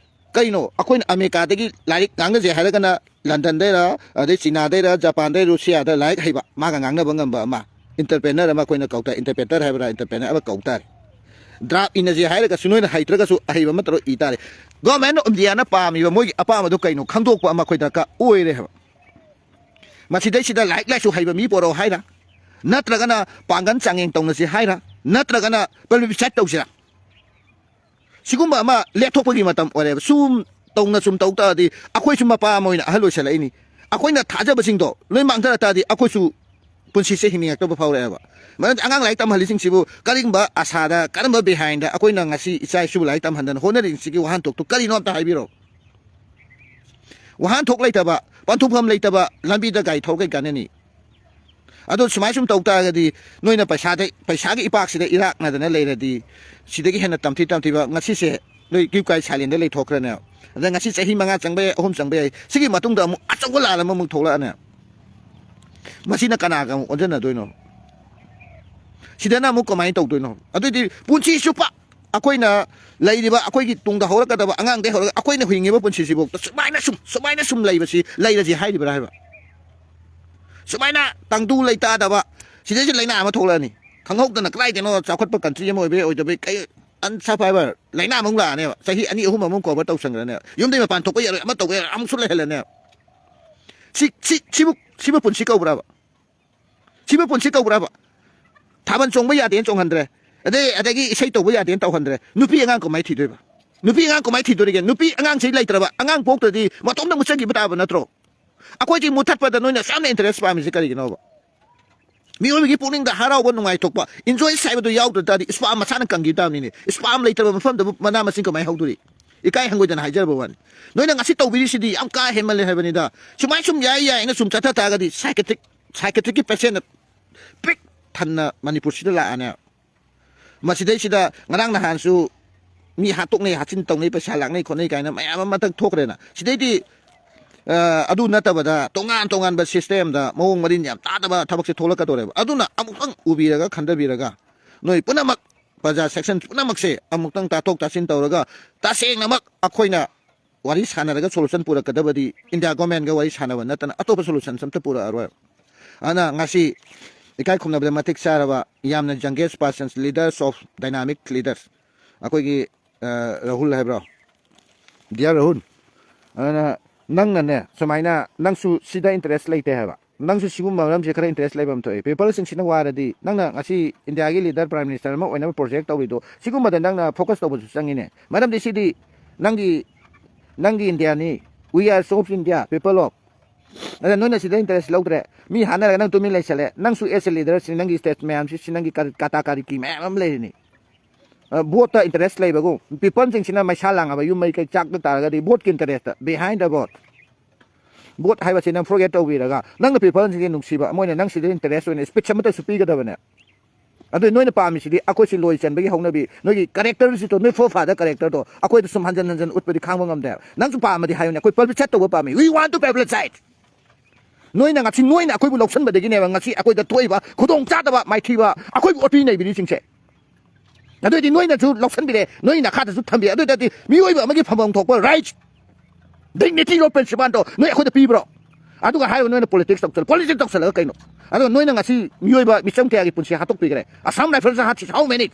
ꯀꯩꯅꯣ, ꯑꯩꯈꯣꯏꯅ ꯑꯃꯦꯔꯤꯀꯥꯗꯒꯤ ꯂꯥꯏꯔꯤꯛ ꯉꯥꯡꯅꯁꯦ ꯍꯥꯏꯔꯒꯅ ꯂꯟꯗꯟꯗꯩꯔ, ꯑꯗꯩ ꯆꯤꯅꯥꯗꯩꯔ, ꯖꯄꯥꯟꯗꯩ, ꯔꯨꯁꯤꯌꯥꯗ ꯂꯥꯏꯔꯤꯛ ꯍꯩꯕ, ꯃꯥꯒ ꯉꯥꯡꯅꯕ ꯉꯝꯕ ꯑꯃ, ꯏꯟꯇꯔꯄ꯭ꯔꯦꯅꯔ ꯑꯃ ꯑꯩꯈꯣꯏꯅ ꯀꯧ ꯇꯥꯔꯦ, ꯏꯟꯇꯔꯄ꯭ꯔꯦꯇꯔ ꯍꯥꯏꯕ꯭ꯔꯥ, ꯏꯟꯇꯔꯄ꯭ꯔꯦꯅꯔ ꯑꯃ ꯀꯧ ꯇꯥꯔꯦ꯫ ꯗ꯭ꯔꯥꯐ ꯏꯅꯁꯦ ꯍꯥꯏꯔꯒꯁꯨ ꯅꯣꯏꯅ ꯍꯩꯇ꯭ꯔꯒꯁꯨ ꯑꯍꯩꯕ ꯑꯃ ꯇꯧꯔ ꯏ ꯇꯥꯔꯦ꯫ ꯒꯣꯔꯃꯦꯟ ꯑꯣꯐ ꯏꯟꯗꯤꯌꯥꯅ ꯄꯥꯝꯃꯤꯕ ꯃꯣꯏꯒꯤ ꯑꯄꯥꯝꯕꯗꯣ ꯀꯩꯅꯣ ꯈꯪꯗꯣꯛꯄ ꯑꯃ ꯑꯩꯈꯣꯏ ꯗꯔꯀꯥꯔ ꯑꯣꯏꯔꯦ ꯍꯥꯏꯕ꯫ ꯃꯁꯤꯗꯩꯁꯤꯗ ꯂꯥꯏꯔꯤꯛ ꯂꯥꯏꯁꯨ ꯍꯩꯕ ꯃꯤ ꯄꯣꯔꯛꯑꯣ ꯍꯥꯏꯔ, ꯅꯠꯇ꯭ꯔꯒꯅ ꯄꯥꯡꯒꯜ ꯆꯥꯡꯌꯦꯡ ꯇꯧꯅꯁꯤ ꯍꯥꯏꯔ, ꯅꯠꯇ꯭ꯔꯒꯅ ꯄꯕ꯭ꯂꯤꯁꯥꯏꯠ ꯇꯧꯁꯤꯔꯥ? ꯁꯤꯒꯨꯝꯕ ꯑꯃ ꯂꯦꯞꯊꯣꯛꯄꯒꯤ ꯃꯇꯝ ꯑꯣꯏꯔꯦꯕ꯫ ꯁꯨꯝ ꯇꯧꯅ ꯁꯨꯝ ꯇꯧ ꯇꯥꯔꯗꯤ ꯑꯩꯈꯣꯏꯁꯨ ꯃꯄꯥ ꯑꯃ ꯑꯣꯏꯅ ꯑꯍꯜ ꯑꯣꯏꯁꯜꯂꯛꯏꯅꯤ꯫ ꯑꯩꯈꯣꯏꯅ ꯊꯥꯖꯕꯁꯤꯡꯗꯣ ꯂꯣꯏ ꯃꯥꯡꯊꯔ ꯇꯥꯔꯗꯤ ꯑꯩꯈꯣꯏꯁꯨ ꯄꯨꯟꯁꯤꯁꯦ ꯍꯤꯡꯅꯤꯡꯉꯛꯇꯕ ꯐꯥꯎꯔꯛꯑꯦꯕ꯫ ꯃꯔꯝꯗꯤ ꯑꯉꯥꯡ ꯂꯥꯏꯔꯤꯛ ꯇꯝꯍꯜꯂꯤꯁꯤꯡꯁꯤꯕꯨ ꯀꯔꯤꯒꯨꯝꯕ ꯑꯁꯥꯗ, ꯀꯔꯝꯕ ꯕꯤꯍꯥꯏꯟꯗ ꯑꯩꯈꯣꯏꯅ ꯉꯁꯤ ꯏꯆꯥ ꯏꯁꯨꯕꯨ ꯂꯥꯏꯔꯤꯛ ꯇꯝꯍꯟꯗꯅ ꯍꯣꯠꯅꯔꯤꯁꯤꯒꯤ ꯋꯥꯍꯟꯊꯣꯛꯇꯨ ꯀꯔꯤꯅꯣ ꯑꯝꯇ ꯍꯥꯏꯕꯤꯔꯣ꯫ ꯋꯥꯍꯟꯊꯣꯛ ꯂꯩꯇꯕ, ꯄꯟꯊꯨꯡꯐꯝ ꯂꯩꯇꯕ ꯂꯝꯕꯤꯗ ꯒꯥꯔꯤ ꯊꯧꯔ ꯀꯩ ꯀꯥꯟꯅꯅꯤ? ꯑꯗꯣ ꯁꯨꯃꯥꯏ ꯁꯨꯝ ꯇꯧ ꯇꯥꯔꯒꯗꯤ ꯅꯣꯏꯅ ꯄꯩꯁꯥꯗ, ꯄꯩꯁꯥꯒꯤ ꯏꯄꯥꯛꯁꯤꯗ ꯏꯔꯥꯛꯅꯗꯅ ꯂꯩꯔꯗꯤ ꯁꯤꯗꯒꯤ ꯍꯦꯟꯅ ꯇꯝꯊꯤ ꯇꯝꯊꯤꯕ ꯉꯁꯤꯁꯦ ꯅꯣꯏ ꯀ꯭ꯌꯨ ꯀꯥꯏ ꯁꯥꯏꯂꯦꯟꯗ ꯂꯩꯊꯣꯛꯈ꯭ꯔꯅꯦ꯫ ꯑꯗ ꯉꯁꯤ ꯆꯍꯤ ꯃꯉꯥ ꯆꯪꯕ ꯌꯥꯏ, ꯑꯍꯨꯝ ꯆꯪꯕ ꯌꯥꯏ, ꯁꯤꯒꯤ ꯃꯇꯨꯡꯗ ꯑꯃꯨꯛ ꯑꯆꯧꯕ ꯂꯥꯟ ꯑꯃꯃꯨꯛ ꯊꯣꯛꯂꯛꯑꯅꯦ꯫ ꯃꯁꯤꯅ ꯀꯅꯥꯒ ꯑꯃꯨꯛ ꯑꯣꯟꯁꯤꯟꯅꯗꯣꯏꯅꯣ? ꯁꯤꯗꯅ ꯑꯃꯨꯛ ꯀꯃꯥꯏꯅ ꯇꯧꯗꯣꯏꯅꯣ? ꯑꯗꯨꯏꯗꯤ ꯄꯨꯟꯁꯤ ꯆꯨꯞꯄ ꯑꯩꯈꯣꯏꯅ ꯂꯩꯔꯤꯕ, ꯑꯩꯈꯣꯏꯒꯤ ꯇꯨꯡꯗ ꯍꯧꯔꯛꯀꯗꯕ ꯑꯉꯥꯡꯗꯩ ꯍꯧꯔꯒ ꯑꯩꯈꯣꯏꯅ ꯍꯤꯡꯉꯤꯕ ꯄꯨꯟꯁꯤꯁꯤꯐꯥꯎꯗ ꯁꯨꯃꯥꯏꯅ ꯁꯨꯝ, ꯁꯨꯃꯥꯏꯅ ꯁꯨꯝ ꯂꯩꯕꯁꯤ, ꯂꯩꯔꯁꯤ ꯍꯥꯏꯔꯤꯕ꯭ꯔꯥ ꯍꯥꯏꯕ? ꯁꯨꯃꯥꯏꯅ ꯇꯪꯗꯨ ꯂꯩꯇꯥꯗꯕ, ꯁꯤꯗꯩꯁꯤ ꯂꯥꯏꯅꯥ ꯑꯃ ꯊꯣꯛꯂꯛꯑꯅꯤ꯫ ꯈꯪꯍꯧꯗꯅ ꯀꯗꯥꯏꯗꯅꯣ ꯆꯥꯎꯈꯠꯄ ꯀꯟꯇ꯭ꯔꯤ ꯑꯃ ꯑꯣꯏꯕꯩ ꯑꯣꯏꯗꯕꯩ ꯀꯩ ꯑꯟꯁꯔꯚꯥꯏꯕꯜ ꯂꯥꯏꯅꯥ ꯑꯃꯨꯛ ꯂꯥꯛꯑꯅꯦꯕ꯫ ꯆꯍꯤ ꯑꯅꯤ ꯑꯍꯨꯝ ꯑꯃꯨꯛ ꯀꯣꯚꯔ ꯇꯧꯁꯟꯈ꯭ꯔꯅꯦꯕ꯫ ꯌꯨꯝꯗꯩ ꯃꯄꯥꯟ ꯊꯣꯛꯄ ꯌꯥꯔꯣꯏ, ꯑꯃ ꯇꯧꯕ ꯌꯥꯔꯣꯏ, ꯑꯃꯨꯛꯁꯨ ꯂꯩꯍꯜꯂꯅꯦꯕ꯫ ꯁꯤ, ꯁꯤ, ꯁꯤꯕꯨ, ꯁꯤꯕꯨ ꯄꯨꯟꯁꯤ ꯀꯧꯕ꯭ꯔꯕ? ꯁꯤꯕꯨ ꯄꯨꯟꯁꯤ ꯀꯧꯕ꯭ꯔꯕ? ꯊꯥꯕꯜ ꯆꯣꯡꯕ ꯌꯥꯗꯦꯅ ꯆꯣꯡꯍꯟꯗ꯭ꯔꯦ, ꯑꯗꯩ, ꯑꯗꯒꯤ ꯏꯁꯩ ꯇꯧꯕ ꯌꯥꯗꯦꯅ ꯇꯧꯍꯟꯗ꯭ꯔꯦ꯫ ꯅꯨꯄꯤ ꯑꯉꯥꯡ ꯀꯃꯥꯏꯅ ꯊꯤꯗꯣꯏꯕ? ꯅꯨꯄꯤ ꯑꯉꯥꯡ ꯀꯃꯥꯏꯅ ꯊꯤꯗꯣꯔꯤꯒꯦ? ꯅꯨꯄꯤ ꯑꯉꯥꯡꯁꯤ ꯂꯩꯇ꯭ꯔꯕ, ꯑꯉꯥꯡ ꯄꯣꯛꯇ꯭ꯔꯗꯤ ꯃꯇꯣꯝꯇ ꯃꯨꯠꯆꯈꯤꯕ ꯇꯥꯕ ꯅꯠꯇ꯭ꯔꯣ? ꯑꯩꯈꯣꯏꯁꯤ ꯃꯨꯠꯊꯠꯄꯗ ꯅꯣꯏꯅ ꯌꯥꯝꯅ ꯏꯟꯇꯔꯦꯁ ꯄꯥꯝꯃꯤꯁꯤ ꯀꯔꯤꯒꯤꯅꯣꯕ? ꯃꯤꯑꯣꯏꯕꯒꯤ ꯄꯨꯛꯅꯤꯡꯗ ꯍꯔꯥꯎꯕ, ꯅꯨꯡꯉꯥꯏꯊꯣꯛꯄ, ꯏꯟꯖꯣꯏ ꯍꯥꯏꯕꯗꯨ ꯌꯥꯎꯗ꯭ꯔ ꯇꯥꯔꯗꯤ ꯏꯁꯄꯥꯝ ꯃꯁꯥꯅ ꯀꯪꯈꯤꯕ ꯇꯥꯕꯅꯤꯅꯦ꯫ ꯏꯁꯄꯥꯝ ꯂꯩꯇ꯭ꯔꯕ ꯃꯐꯝꯗꯕꯨ ꯃꯅꯥ ꯃꯁꯤꯡ ꯀꯃꯥꯏꯅ ꯍꯧꯗꯣꯔꯤ? ꯏꯀꯥꯏ ꯍꯪꯒꯣꯏꯗꯅ ꯍꯥꯏꯖꯔꯕ ꯋꯥꯅꯤ꯫ ꯅꯣꯏꯅ ꯉꯁꯤ ꯇꯧꯕꯤꯔꯤꯁꯤꯗꯤ ꯌꯥꯝ ꯀꯥ ꯍꯦꯟꯃꯜꯂꯦ ꯍꯥꯏꯕꯅꯤꯗ꯫ ꯁꯨꯃꯥꯏ ꯁꯨꯝ ꯌꯥꯏ ꯌꯥꯏꯅ ꯁꯨꯝ ꯆꯠꯊ ꯇꯥꯔꯒꯗꯤ ꯁꯥꯏꯀꯦꯇ꯭ꯔꯤꯛ, ꯁꯥꯏꯀꯦꯇ꯭ꯔꯤꯛꯀꯤ ꯄꯦꯁꯦꯟꯅ ꯄꯤꯛ ꯊꯟꯅ ꯃꯅꯤꯄꯨꯔꯁꯤꯗ ꯂꯥꯛꯑꯅꯦ꯫ ꯃꯁꯤꯗꯩꯁꯤꯗ ꯉꯔꯥꯡ ꯅꯍꯥꯟꯁꯨ ꯃꯤ ꯍꯥꯠꯇꯣꯛꯅꯩ, ꯍꯥꯠꯆꯤꯟ ꯇꯧꯅꯩ, ꯄꯩꯁꯥ ꯂꯥꯛꯅꯩ ꯈꯣꯠꯅꯩ ꯀꯥꯏꯅ ꯃꯌꯥꯝ ꯑꯃ ꯃꯊꯪ ꯊꯣꯛꯈ꯭ꯔꯦꯅ꯫ ꯁꯤꯗꯩꯗꯤ, ꯑ, ꯑꯗꯨ ꯅꯠꯇꯕꯗ ꯇꯣꯉꯥꯟ ꯇꯣꯉꯥꯟꯕ ꯁꯤꯁꯇꯦꯝꯗ ꯃꯑꯣꯡ ꯃꯔꯤꯟ ꯌꯥꯝ ꯇꯥꯗꯕ ꯊꯕꯛꯁꯦ ꯊꯣꯛꯂꯛꯀꯗꯧꯔꯦꯕ꯫ ꯑꯗꯨꯅ ꯑꯃꯨꯛꯇꯪ ꯎꯕꯤꯔꯒ, ꯈꯟꯊꯕꯤꯔꯒ, ꯅꯣꯏ ꯄꯨꯝꯅꯃꯛ ꯄ꯭ꯔꯖꯥ ꯁꯦꯛꯁꯟ ꯄꯨꯝꯅꯃꯛꯁꯦ ꯑꯃꯨꯛꯇꯪ ꯇꯥꯊꯣꯛ ꯇꯥꯁꯤꯟ ꯇꯧꯔꯒ ꯇꯁꯦꯡꯅꯃꯛ ꯑꯩꯈꯣꯏꯅ ꯋꯥꯔꯤ ꯁꯥꯟꯅꯔꯒ ꯁꯣꯂꯨꯁꯟ ꯄꯨꯔꯛꯀꯗꯕꯗꯤ ꯏꯟꯗꯤꯌꯥ ꯒꯣꯔꯃꯦꯟꯒ ꯋꯥꯔꯤ ꯁꯥꯟꯅꯕ ꯅꯠꯇꯅ ꯑꯇꯣꯞꯄ ꯁꯣꯂꯨꯁꯟꯁ ꯑꯝꯇ ꯄꯨꯔꯛꯑꯔꯣꯏ꯫ ꯑꯗꯨꯅ ꯉꯁꯤ ꯏꯀꯥꯏ ꯈꯨꯝꯅꯕꯗ ꯃꯇꯤꯛ ꯆꯥꯔꯕ ꯌꯥꯝꯅ youngest persons, leaders of dynamic leaders, ꯑꯩꯈꯣꯏꯒꯤ ꯔꯥꯍꯨꯜ ꯍꯥꯏꯕ꯭ꯔꯣ, ꯗꯤꯌꯥꯔ ꯔꯥꯍꯨꯜ, ꯑꯗꯨꯅ ꯅꯪꯅꯅꯦ ꯁꯨꯃꯥꯏꯅ ꯅꯪꯁꯨ ꯁꯤꯗ ꯏꯟꯇꯔꯦꯁ ꯂꯩꯇꯦ ꯍꯥꯏꯕ, ꯅꯪꯁꯨ ꯁꯤꯒꯨꯝꯕ ꯃꯔꯝꯁꯦ ꯈꯔ ꯏꯟꯇꯔꯦꯁ ꯂꯩꯕ ꯑꯃ ꯊꯣꯛꯑꯦ꯫ ꯄꯤꯄꯜꯁꯤꯡꯁꯤꯅ ꯋꯥꯔꯗꯤ ꯅꯪꯅ ꯉꯁꯤ ꯏꯟꯗꯤꯌꯥꯒꯤ ꯂꯤꯗꯔ ꯄ꯭ꯔꯥꯏꯝ ꯃꯤꯅꯤꯁꯇꯔ ꯑꯃ ꯑꯣꯏꯅꯕ ꯄ꯭ꯔꯣꯖꯦꯛ ꯇꯧꯔꯤꯗꯣ ꯁꯤꯒꯨꯝꯕꯗ ꯅꯪꯅ ꯐꯣꯀꯁ ꯇꯧꯕꯁꯨ ꯆꯪꯉꯤꯅꯦ꯫ ꯃꯔꯝꯗꯤ ꯁꯤꯗꯤ ꯅꯪꯒꯤ ꯅꯪꯒꯤ ꯏꯟꯗꯤꯌꯥꯅꯤ, we are sovereign India, people of, ꯑꯗ ꯅꯣꯏꯅ ꯁꯤꯗ ꯏꯟꯇꯔꯦꯁ ꯂꯧꯗ꯭ꯔꯦ꯫ ꯃꯤ ꯍꯥꯠꯅꯔꯒ ꯅꯪ ꯇꯨꯃꯤꯟ ꯂꯩꯁꯜꯂꯦ꯫ ꯅꯪꯁꯨ ꯑꯦꯁ ꯑꯦ ꯂꯤꯗꯔꯁꯤ ꯅꯪꯒꯤ ꯁ꯭ꯇꯦꯠ ꯃꯌꯥꯝꯁꯤ ꯁꯤ ꯅꯪꯒꯤ ꯀꯥꯇꯥ ꯀꯥꯔꯤꯀꯤ ꯃꯌꯥꯝ ꯑꯃ ꯂꯩꯔꯤꯅꯤ꯫ ꯚꯣꯠꯇ ꯏꯟꯇꯔꯦꯁ ꯂꯩꯕꯒꯨꯝ ꯄꯤꯄꯜꯁꯤꯡꯁꯤꯅ ꯃꯩꯁꯥ ꯂꯥꯡꯉꯕ ꯌꯨꯝ ꯃꯩ ꯀꯩ ꯆꯥꯛꯇ ꯇꯥꯔꯒꯗꯤ ꯚꯣꯠꯀꯤ interest, behind the vote, vote ꯍꯥꯏꯕꯁꯤ ꯅꯪ ꯐꯣꯔꯒꯦꯠ ꯇꯧꯕꯤꯔꯒ ꯅꯪꯅ ꯄꯤꯄꯜꯁꯤꯡꯁꯦ ꯅꯨꯡꯁꯤꯕ ꯃꯣꯏꯅ ꯅꯪ ꯁꯤꯗ ꯏꯟꯇꯔꯦꯁ ꯑꯣꯏꯅ ꯁ꯭ꯄꯤꯆ ꯑꯃꯠꯇꯁꯨ ꯄꯤꯒꯗꯕꯅꯦ꯫ ꯑꯗꯨ ꯅꯣꯏꯅ ꯄꯥꯝꯃꯤꯁꯤꯗꯤ ꯑꯩꯈꯣꯏꯁꯤ ꯂꯣꯏ ꯆꯟꯕꯒꯤ ꯍꯧꯅꯕꯤ, ꯅꯣꯏꯒꯤ ꯀꯦꯔꯦꯛꯇꯔꯁꯤꯗꯣ, ꯅꯣꯏ ꯐꯣꯔ ꯐꯥꯗꯔ ꯀꯦꯔꯦꯛꯇꯔꯗꯣ ꯑꯩꯈꯣꯏꯗ ꯁꯨꯝ ꯍꯟꯖꯟ ꯍꯟꯖꯟ ꯎꯠꯄꯗꯤ ꯈꯥꯡꯕ ꯉꯝꯗꯦ ꯍꯥꯏꯕ꯫ ꯅꯪꯁꯨ ꯄꯥꯝꯃꯗꯤ ꯍꯥꯏꯌꯨꯅꯦ, ꯑꯩꯈꯣꯏ ꯄꯕ꯭ꯂꯤꯁꯥꯏꯠ ꯇꯧꯕ ꯄꯥꯝꯃꯤ, we want to publicize꯫ ꯅꯣꯏꯅ ꯉꯁꯤ ꯅꯣꯏꯅ ꯑꯩꯈꯣꯏꯕꯨ ꯂꯧꯁꯤꯟꯕꯗꯒꯤꯅꯦꯕ ꯉꯁꯤ ꯑꯩꯈꯣꯏꯗ ꯊꯣꯛꯏꯕ ꯈꯨꯗꯣꯡ ꯆꯥꯗꯕ ꯃꯥꯏꯊꯤꯕ ꯑꯩꯈꯣꯏꯕꯨ ꯑꯣꯠꯄꯤ ꯅꯩꯕꯤꯔꯤꯁꯤꯡꯁꯦ꯫ ꯑꯗꯨ ꯑꯣꯏꯗꯤ ꯅꯣꯏꯅꯁꯨ ꯂꯧꯁꯤꯟꯕꯤꯔꯦ, ꯅꯣꯏ ꯅꯈꯥꯗꯁꯨ ꯊꯝꯕꯤꯔꯦ꯫ ꯑꯗꯨ ꯑꯣꯏ ꯇꯥꯔꯗꯤ ꯃꯤꯑꯣꯏꯕ ꯑꯃꯒꯤ ꯐꯝꯐꯝ ꯊꯣꯛꯄ ꯔꯥꯏꯠꯁ, ꯗꯤꯒꯅꯤꯇꯤ ꯑꯣꯐ ꯄ꯭ꯔꯤꯟꯁꯤꯄꯥꯜꯗꯣ ꯅꯣꯏ ꯑꯩꯈꯣꯏꯗ ꯄꯤꯕ꯭ꯔꯣ? ꯑꯗꯨꯒ ꯍꯥꯏꯔꯤꯕ ꯅꯣꯏꯅ ꯄꯣꯂꯤꯇꯤꯛꯁ ꯇꯧꯁꯜꯂ, ꯄꯣꯂꯤꯇꯤꯛꯁ ꯇꯧꯁꯜꯂꯒ ꯀꯩꯅꯣ? ꯑꯗꯨꯒ ꯅꯣꯏꯅ ꯉꯁꯤ ꯃꯤꯑꯣꯏꯕ ꯃꯤꯆꯝ ꯀꯌꯥꯒꯤ ꯄꯨꯟꯁꯤ ꯍꯥꯠꯇꯣꯛꯄꯤꯈ꯭ꯔꯦ꯫ Assam Rifles ꯍꯥꯠꯈꯤ, how many?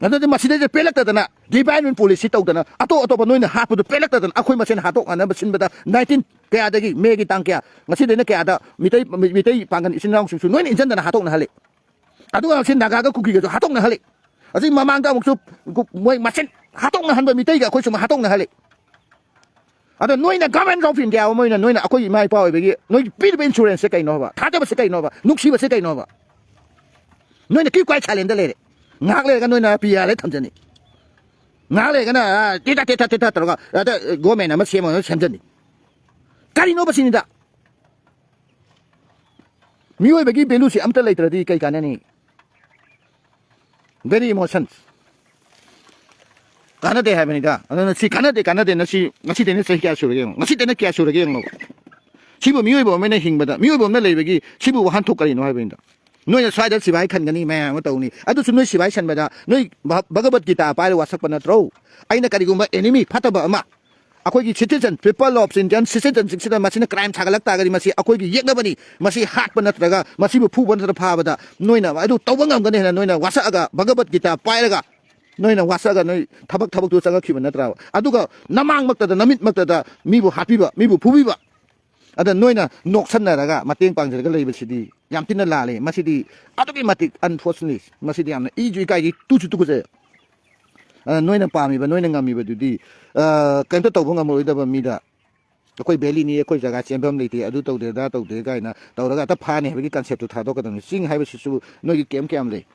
ꯑꯗꯨꯗꯤ ꯃꯁꯤꯗꯩꯗ ꯄꯦꯜꯂꯛꯇꯗꯅ ꯗꯤꯚꯥꯏꯟ ꯄꯣꯂꯤꯁꯤ ꯇꯧꯗꯅ ꯑꯇꯣꯞ ꯑꯇꯣꯞꯄ ꯅꯣꯏꯅ ꯍꯥꯠꯄꯗꯨ ꯄꯦꯜꯂꯛꯇꯗꯅ ꯑꯩꯈꯣꯏ ꯃꯁꯦꯟ ꯍꯥꯠꯇꯣꯛꯅꯅꯕ ꯁꯤꯟꯕꯗ ꯅꯥꯏꯟꯇꯤꯟ ꯀꯌꯥꯗꯒꯤ, ꯃꯦꯒꯤ ꯇꯥꯡ ꯀꯌꯥ, ꯉꯁꯤꯗꯩꯅ ꯀꯌꯥꯗ ꯃꯤꯇꯩ, ꯃꯤꯇꯩ ꯄꯥꯡꯒꯜ ꯏꯆꯤꯟ ꯏꯅꯥꯎꯁꯤꯡꯁꯨ ꯅꯣꯏꯅ ꯏꯟꯖꯟꯗꯅ ꯍꯥꯠꯇꯣꯛꯅꯍꯜꯂꯤ꯫ ꯑꯗꯨꯒ ꯉꯁꯤ ꯅꯥꯒꯥꯒ ꯀꯨꯀꯤꯒꯁꯨ ꯍꯥꯠꯇꯣꯛꯅꯍꯜꯂꯤ꯫ ꯑꯁꯤ ꯃꯃꯥꯡꯗ ꯑꯃꯨꯛꯁꯨ ꯀꯨ-, ꯃꯣꯏ ꯃꯁꯦꯟ ꯍꯥꯠꯇꯣꯛꯅꯍꯟꯕ ꯃꯤꯇꯩꯒ ꯑꯩꯈꯣꯏ ꯁꯨꯝ ꯍꯥꯠꯇꯣꯛꯅꯍꯜꯂꯤ꯫ ꯑꯗꯣ ꯅꯣꯏꯅ Government of India ꯑꯃ ꯑꯣꯏꯅ ꯅꯣꯏꯅ ꯑꯩꯈꯣꯏ ꯏꯃꯥ ꯏꯄꯥ ꯑꯣꯏꯕꯒꯤ ꯅꯣꯏꯒꯤ ꯄꯤꯔꯤꯕ insurance ꯁꯦ ꯀꯩꯅꯣꯕ? ꯊꯥꯖꯕꯁꯦ ꯀꯩꯅꯣꯕ? ꯅꯨꯡꯁꯤꯕꯁꯦ ꯀꯩꯅꯣꯕ? ꯅꯣꯏꯅ keep quiet silent ꯗ ꯂꯩꯔꯦ꯫ ꯉꯥꯏꯍꯥꯛ ꯂꯩꯔꯒ ꯅꯣꯏꯅ ꯄꯤ ꯑꯥꯔ ꯑꯦꯜ ꯊꯝꯖꯅꯤ꯫ ꯉꯥꯏꯍꯥꯛ ꯂꯩꯔꯒꯅ, ꯑ, ꯇꯦꯇꯥ ꯇꯦꯇꯥ ꯇꯦꯇꯥ ꯇꯧꯔꯒ ꯍꯦꯛꯇ ꯒꯣꯔꯃꯦꯟ ꯑꯃ ꯁꯦꯝꯃꯒ ꯁꯦꯝꯖꯅꯤ꯫ ꯀꯔꯤꯅꯣꯕ ꯁꯤꯅꯤꯗ? ꯃꯤꯑꯣꯏꯕꯒꯤ ꯚꯦꯂꯨꯁꯤ ꯑꯝꯇ ꯂꯩꯇ꯭ꯔꯗꯤ ꯀꯩ ꯀꯥꯟꯅꯅꯤ? Very emotions꯫ ꯀꯥꯟꯅꯗꯦ ꯍꯥꯏꯕꯅꯤꯗ꯫ ꯑꯗꯨꯅ ꯁꯤ ꯀꯥꯟꯅꯗꯦ, ꯀꯥꯟꯅꯗꯦꯅ ꯁꯤ ꯉꯁꯤꯗꯩꯅ ꯆꯍꯤ ꯀꯌꯥ ꯁꯨꯔꯒꯦ ꯌꯦꯡꯉꯣ꯫ ꯉꯁꯤꯗꯩꯅ ꯀꯌꯥ ꯁꯨꯔꯒꯦ ꯌꯦꯡꯉꯣ꯫ ꯁꯤꯕꯨ ꯃꯤꯑꯣꯏꯕ ꯑꯃꯅ ꯍꯤꯡꯕꯗ, ꯃꯤꯑꯣꯏꯕ ꯑꯃꯅ ꯂꯩꯕꯒꯤ ꯁꯤꯕꯨ ꯋꯥꯍꯟꯊꯣꯛ ꯀꯔꯤꯅꯣ ꯍꯥꯏꯕꯅꯤꯗ꯫ ꯅꯣꯏꯅ ꯁ꯭ꯋꯥꯏꯗ ꯁꯤꯐꯥꯏ ꯈꯟꯒꯅꯤ, ꯃꯌꯥꯝ ꯑꯃ ꯇꯧꯅꯤ, ꯑꯗꯨꯁꯨ ꯅꯣꯏ ꯁꯤꯐꯥꯏ ꯈꯟꯕꯗ ꯅꯣꯏ ꯚ-, ꯚꯒꯕꯠ ꯒꯤꯇꯥ ꯄꯥꯏꯔ ꯋꯥꯁꯛꯄ ꯅꯠꯇ꯭ꯔꯣ? ꯑꯩꯅ ꯀꯔꯤꯒꯨꯝꯕ enemy ꯐꯠꯇꯕ ꯑꯃ, ꯑꯩꯈꯣꯏꯒꯤ citizen, people of Indian citizenship ꯁꯤꯗ ꯃꯁꯤꯅ crime ꯁꯥꯒꯠꯂꯛ ꯇꯥꯔꯒꯗꯤ, ꯃꯁꯤ ꯑꯩꯈꯣꯏꯒꯤ ꯌꯦꯛꯅꯕꯅꯤ, ꯃꯁꯤ ꯍꯥꯠꯄ ꯅꯠꯇ꯭ꯔꯒ ꯃꯁꯤꯕꯨ ꯐꯨꯕ ꯅꯠꯇ꯭ꯔ ꯐꯥꯕꯗ ꯅꯣꯏꯅ ꯑꯗꯨ ꯇꯧꯕ ꯉꯝꯒꯅꯤ ꯍꯥꯏꯅ ꯅꯣꯏꯅ ꯋꯥꯁꯛꯑꯒ, ꯚꯒꯕꯠ ꯒꯤꯇꯥ ꯄꯥꯏꯔꯒ ꯅꯣꯏꯅ ꯋꯥꯁꯛꯑꯒ ꯅꯣꯏ ꯊꯕꯛ, ꯊꯕꯛꯇꯨ ꯆꯪꯉꯛꯈꯤꯕ ꯅꯠꯇ꯭ꯔꯕ? ꯑꯗꯨꯒ ꯅꯃꯥꯡꯃꯛꯇꯗ, ꯅꯃꯤꯠꯃꯛꯇꯗ ꯃꯤꯕꯨ ꯍꯥꯠꯄꯤꯕ, ꯃꯤꯕꯨ ꯐꯨꯕꯤꯕ, ꯑꯗ ꯅꯣꯏꯅ ꯅꯣꯛꯁꯟꯅꯔꯒ ꯃꯇꯦꯡ ꯄꯥꯡꯖꯔꯒ ꯂꯩꯕꯁꯤꯗꯤ ꯌꯥꯝ ꯊꯤꯅ ꯂꯥꯜꯂꯦ꯫ ꯃꯁꯤꯗꯤ ꯑꯗꯨꯛꯀꯤ ꯃꯇꯤꯛ unfortunate꯫ ꯃꯁꯤꯗꯤ ꯌꯥꯝꯅ ꯏꯁꯨ ꯏꯀꯥꯏꯒꯤ, ꯇꯨꯁꯨ ꯇꯨꯀꯠꯆꯩ꯫ ꯑꯗ ꯅꯣꯏꯅ ꯄꯥꯝꯃꯤꯕ, ꯅꯣꯏꯅ ꯉꯝꯃꯤꯕꯗꯨꯗꯤ, ꯑ, ꯀꯩꯝꯇ ꯇꯧꯕ ꯉꯝꯃꯔꯣꯏꯗꯕ ꯃꯤꯗ, "ꯑꯩꯈꯣꯏ valley ꯅꯤ, ꯑꯩꯈꯣꯏ ꯖꯒꯥ ꯆꯦꯟꯐꯝ ꯂꯩꯇꯦ, ꯑꯗꯨ ꯇꯧꯗꯦ, ꯑꯗꯥ ꯇꯧꯗꯦ" ꯀꯥꯏꯅ ꯇꯧꯔꯒ ꯍꯦꯛꯇ ꯐꯥꯅꯤ ꯍꯥꯏꯕꯒꯤ concept ꯇꯨ ꯊꯥꯗꯣꯛꯀꯗꯕꯅꯤ꯫ ꯆꯤꯡ ꯍꯥꯏꯕꯁꯤꯁꯨ ꯅꯣꯏꯒꯤ camp ꯀꯌꯥꯝ ꯂꯩ?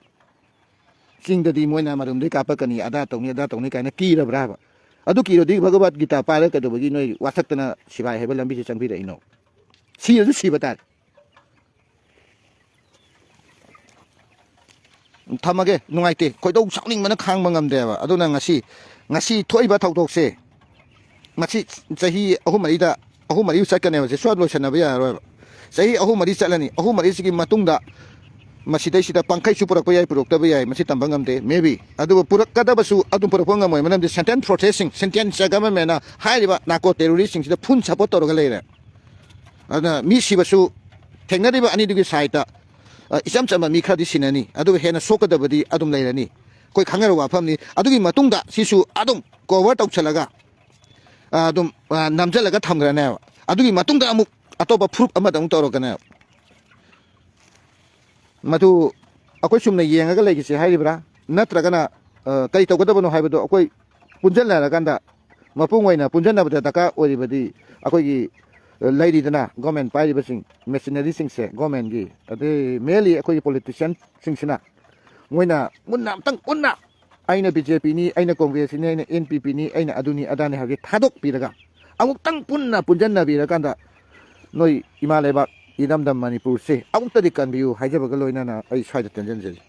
ꯆꯤꯡꯗꯗꯤ ꯃꯣꯏꯅ ꯃꯔꯨꯝꯗꯩ ꯀꯥꯞꯄꯛꯀꯅꯤ, ꯑꯗꯥ ꯇꯧꯅꯤ, ꯑꯗꯥ ꯇꯧꯅꯤ ꯀꯥꯏꯅ ꯀꯤꯔꯕ꯭ꯔꯥ ꯍꯥꯏꯕ? ꯑꯗꯨ ꯀꯤꯔꯗꯤ ꯚꯒꯕꯠ ꯒꯤꯇꯥ ꯄꯥꯏꯔꯒ ꯀꯩꯗꯧꯕꯒꯤ ꯅꯣꯏ ꯋꯥꯊꯛꯇꯅ ꯁꯤꯐꯥꯏ ꯍꯥꯏꯕ ꯂꯝꯕꯤꯁꯦ ꯆꯪꯕꯤꯔꯛꯏꯅꯣ? ꯁꯤꯔꯁꯨ ꯁꯤꯕ ꯇꯥꯔꯦ꯫ ꯊꯝꯃꯒꯦ, ꯅꯨꯡꯉꯥꯏꯇꯦ, ꯈꯣꯏꯗꯧ ꯁꯥꯎꯅꯤꯡꯕꯅ ꯈꯥꯡꯕ ꯉꯝꯗꯦꯕ꯫ ꯑꯗꯨꯅ ꯉꯁꯤ, ꯉꯁꯤ ꯊꯣꯛꯏꯕ ꯊꯧꯗꯣꯛꯁꯦ, ꯃꯁꯤ ꯆꯍꯤ ꯑꯍꯨꯝ ꯃꯔꯤꯗ, ꯑꯍꯨꯝ ꯃꯔꯤ ꯆꯠꯀꯅꯦꯕ, ꯁꯤ ꯁꯣꯏ ꯂꯣꯏꯁꯟꯅꯕ ꯌꯥꯔꯔꯣꯏꯕ꯫ ꯆꯍꯤ ꯑꯍꯨꯝ ꯃꯔꯤ ꯆꯠꯂꯅꯤ, ꯑꯍꯨꯝ ꯃꯔꯤꯁꯤꯒꯤ ꯃꯇꯨꯡꯗ ꯃꯁꯤꯗꯩꯁꯤꯗ ꯄꯪꯈꯩꯁꯨ ꯄꯨꯔꯛꯄ ꯌꯥꯏ, ꯄꯨꯔꯛꯇꯕ ꯌꯥꯏ, ꯃꯁꯤ ꯇꯝꯕ ꯉꯝꯗꯦ, maybe꯫ ꯑꯗꯨꯕꯨ ꯄꯨꯔꯛꯀꯗꯕꯁꯨ ꯑꯗꯨꯝ ꯄꯨꯔꯛꯄ ꯉꯝꯃꯣꯏ, ꯃꯔꯝꯗꯤ central forces ꯁꯤꯡ, central government ꯅ ꯍꯥꯏꯔꯤꯕ narco terrorist ꯁꯤꯡꯁꯤꯗ full support ꯇꯧꯔꯒ ꯂꯩꯔꯦ꯫ ꯑꯗꯨꯅ ꯃꯤ ꯁꯤꯕꯁꯨ ꯊꯦꯡꯅꯔꯤꯕ ꯑꯅꯤꯗꯨꯒꯤ side ꯇ, ꯑ, ꯏꯆꯝ ꯆꯝꯕ ꯃꯤ ꯈꯔꯗꯤ ꯁꯤꯅꯅꯤ, ꯑꯗꯨꯒ ꯍꯦꯟꯅ ꯁꯣꯛꯀꯗꯕꯗꯤ ꯑꯗꯨꯝ ꯂꯩꯔꯅꯤ꯫ ꯑꯩꯈꯣꯏ ꯈꯪꯅꯔꯕ ꯋꯥꯐꯝꯅꯤ꯫ ꯑꯗꯨꯒꯤ ꯃꯇꯨꯡꯗ ꯁꯤꯁꯨ ꯑꯗꯨꯝ cover ꯇꯧꯁꯜꯂꯒ, ꯑ, ꯑꯗꯨꯝ, ꯑ, ꯅꯝꯁꯤꯜꯂꯒ ꯊꯝꯈ꯭ꯔꯅꯦꯕ꯫ ꯑꯗꯨꯒꯤ ꯃꯇꯨꯡꯗ ꯑꯃꯨꯛ ꯑꯇꯣꯞꯄ ꯐꯨꯔꯨꯞ ꯑꯃꯗ ꯑꯃꯨꯛ ꯇꯧꯔꯛꯀꯅꯦꯕ꯫ ꯃꯗꯨ ꯑꯩꯈꯣꯏ ꯆꯨꯝꯅ ꯌꯦꯡꯉꯒ ꯂꯩꯈꯤꯁꯤ ꯍꯥꯏꯔꯤꯕ꯭ꯔꯥ? ꯅꯠꯇ꯭ꯔꯒꯅ, ꯑ, ꯀꯔꯤ ꯇꯧꯒꯗꯕꯅꯣ ꯍꯥꯏꯕꯗꯣ ꯑꯩꯈꯣꯏ ꯄꯨꯟꯁꯤꯟꯅꯔꯀꯥꯟꯗ, ꯃꯄꯨꯡ ꯑꯣꯏꯅ ꯄꯨꯟꯁꯤꯟꯅꯕꯗ ꯗꯔꯀꯥꯔ ꯑꯣꯏꯔꯤꯕꯗꯤ ꯑꯩꯈꯣꯏꯒꯤ, ꯑ, ꯂꯩꯔꯤꯗꯅ government ꯄꯥꯏꯔꯤꯕꯁꯤꯡ, machinery ꯁꯤꯡꯁꯦ government ꯒꯤ, ꯑꯗꯩ mainly ꯑꯩꯈꯣꯏꯒꯤ politician ꯁꯤꯡꯁꯤꯅ ꯃꯣꯏꯅ ꯃꯨꯟꯅ ꯑꯝꯇꯪ ꯄꯨꯟꯅ, "ꯑꯩꯅ ꯕꯤ ꯖꯦ ꯄꯤ ꯅꯤ, ꯑꯩꯅ ꯀꯣꯡꯒ꯭ꯔꯦꯁ ꯅꯤ, ꯑꯩꯅ ꯑꯦꯟ ꯄꯤ ꯄꯤ ꯅꯤ, ꯑꯩꯅ ꯑꯗꯨꯅꯤ ꯑꯗꯥꯅꯤ" ꯍꯥꯏꯕꯁꯦ ꯊꯥꯗꯣꯛꯄꯤꯔꯒ ꯑꯃꯨꯛꯇꯪ ꯄꯨꯟꯅ ꯄꯨꯟꯁꯤꯟꯅꯕꯤꯔꯀꯥꯟꯗ ꯅꯣꯏ ꯏꯃꯥ ꯂꯩꯕꯥꯛ ꯏꯔꯝꯗꯝ ꯃꯅꯤꯄꯨꯔꯁꯦ ꯑꯃꯨꯛꯇꯗꯤ ꯀꯟꯕꯤꯌꯨ ꯍꯥꯏꯖꯕꯒ ꯂꯣꯏꯅꯅ ꯑꯩ ꯁ꯭ꯋꯥꯏꯗ ꯇꯦꯟꯖꯟꯖꯔꯤ꯫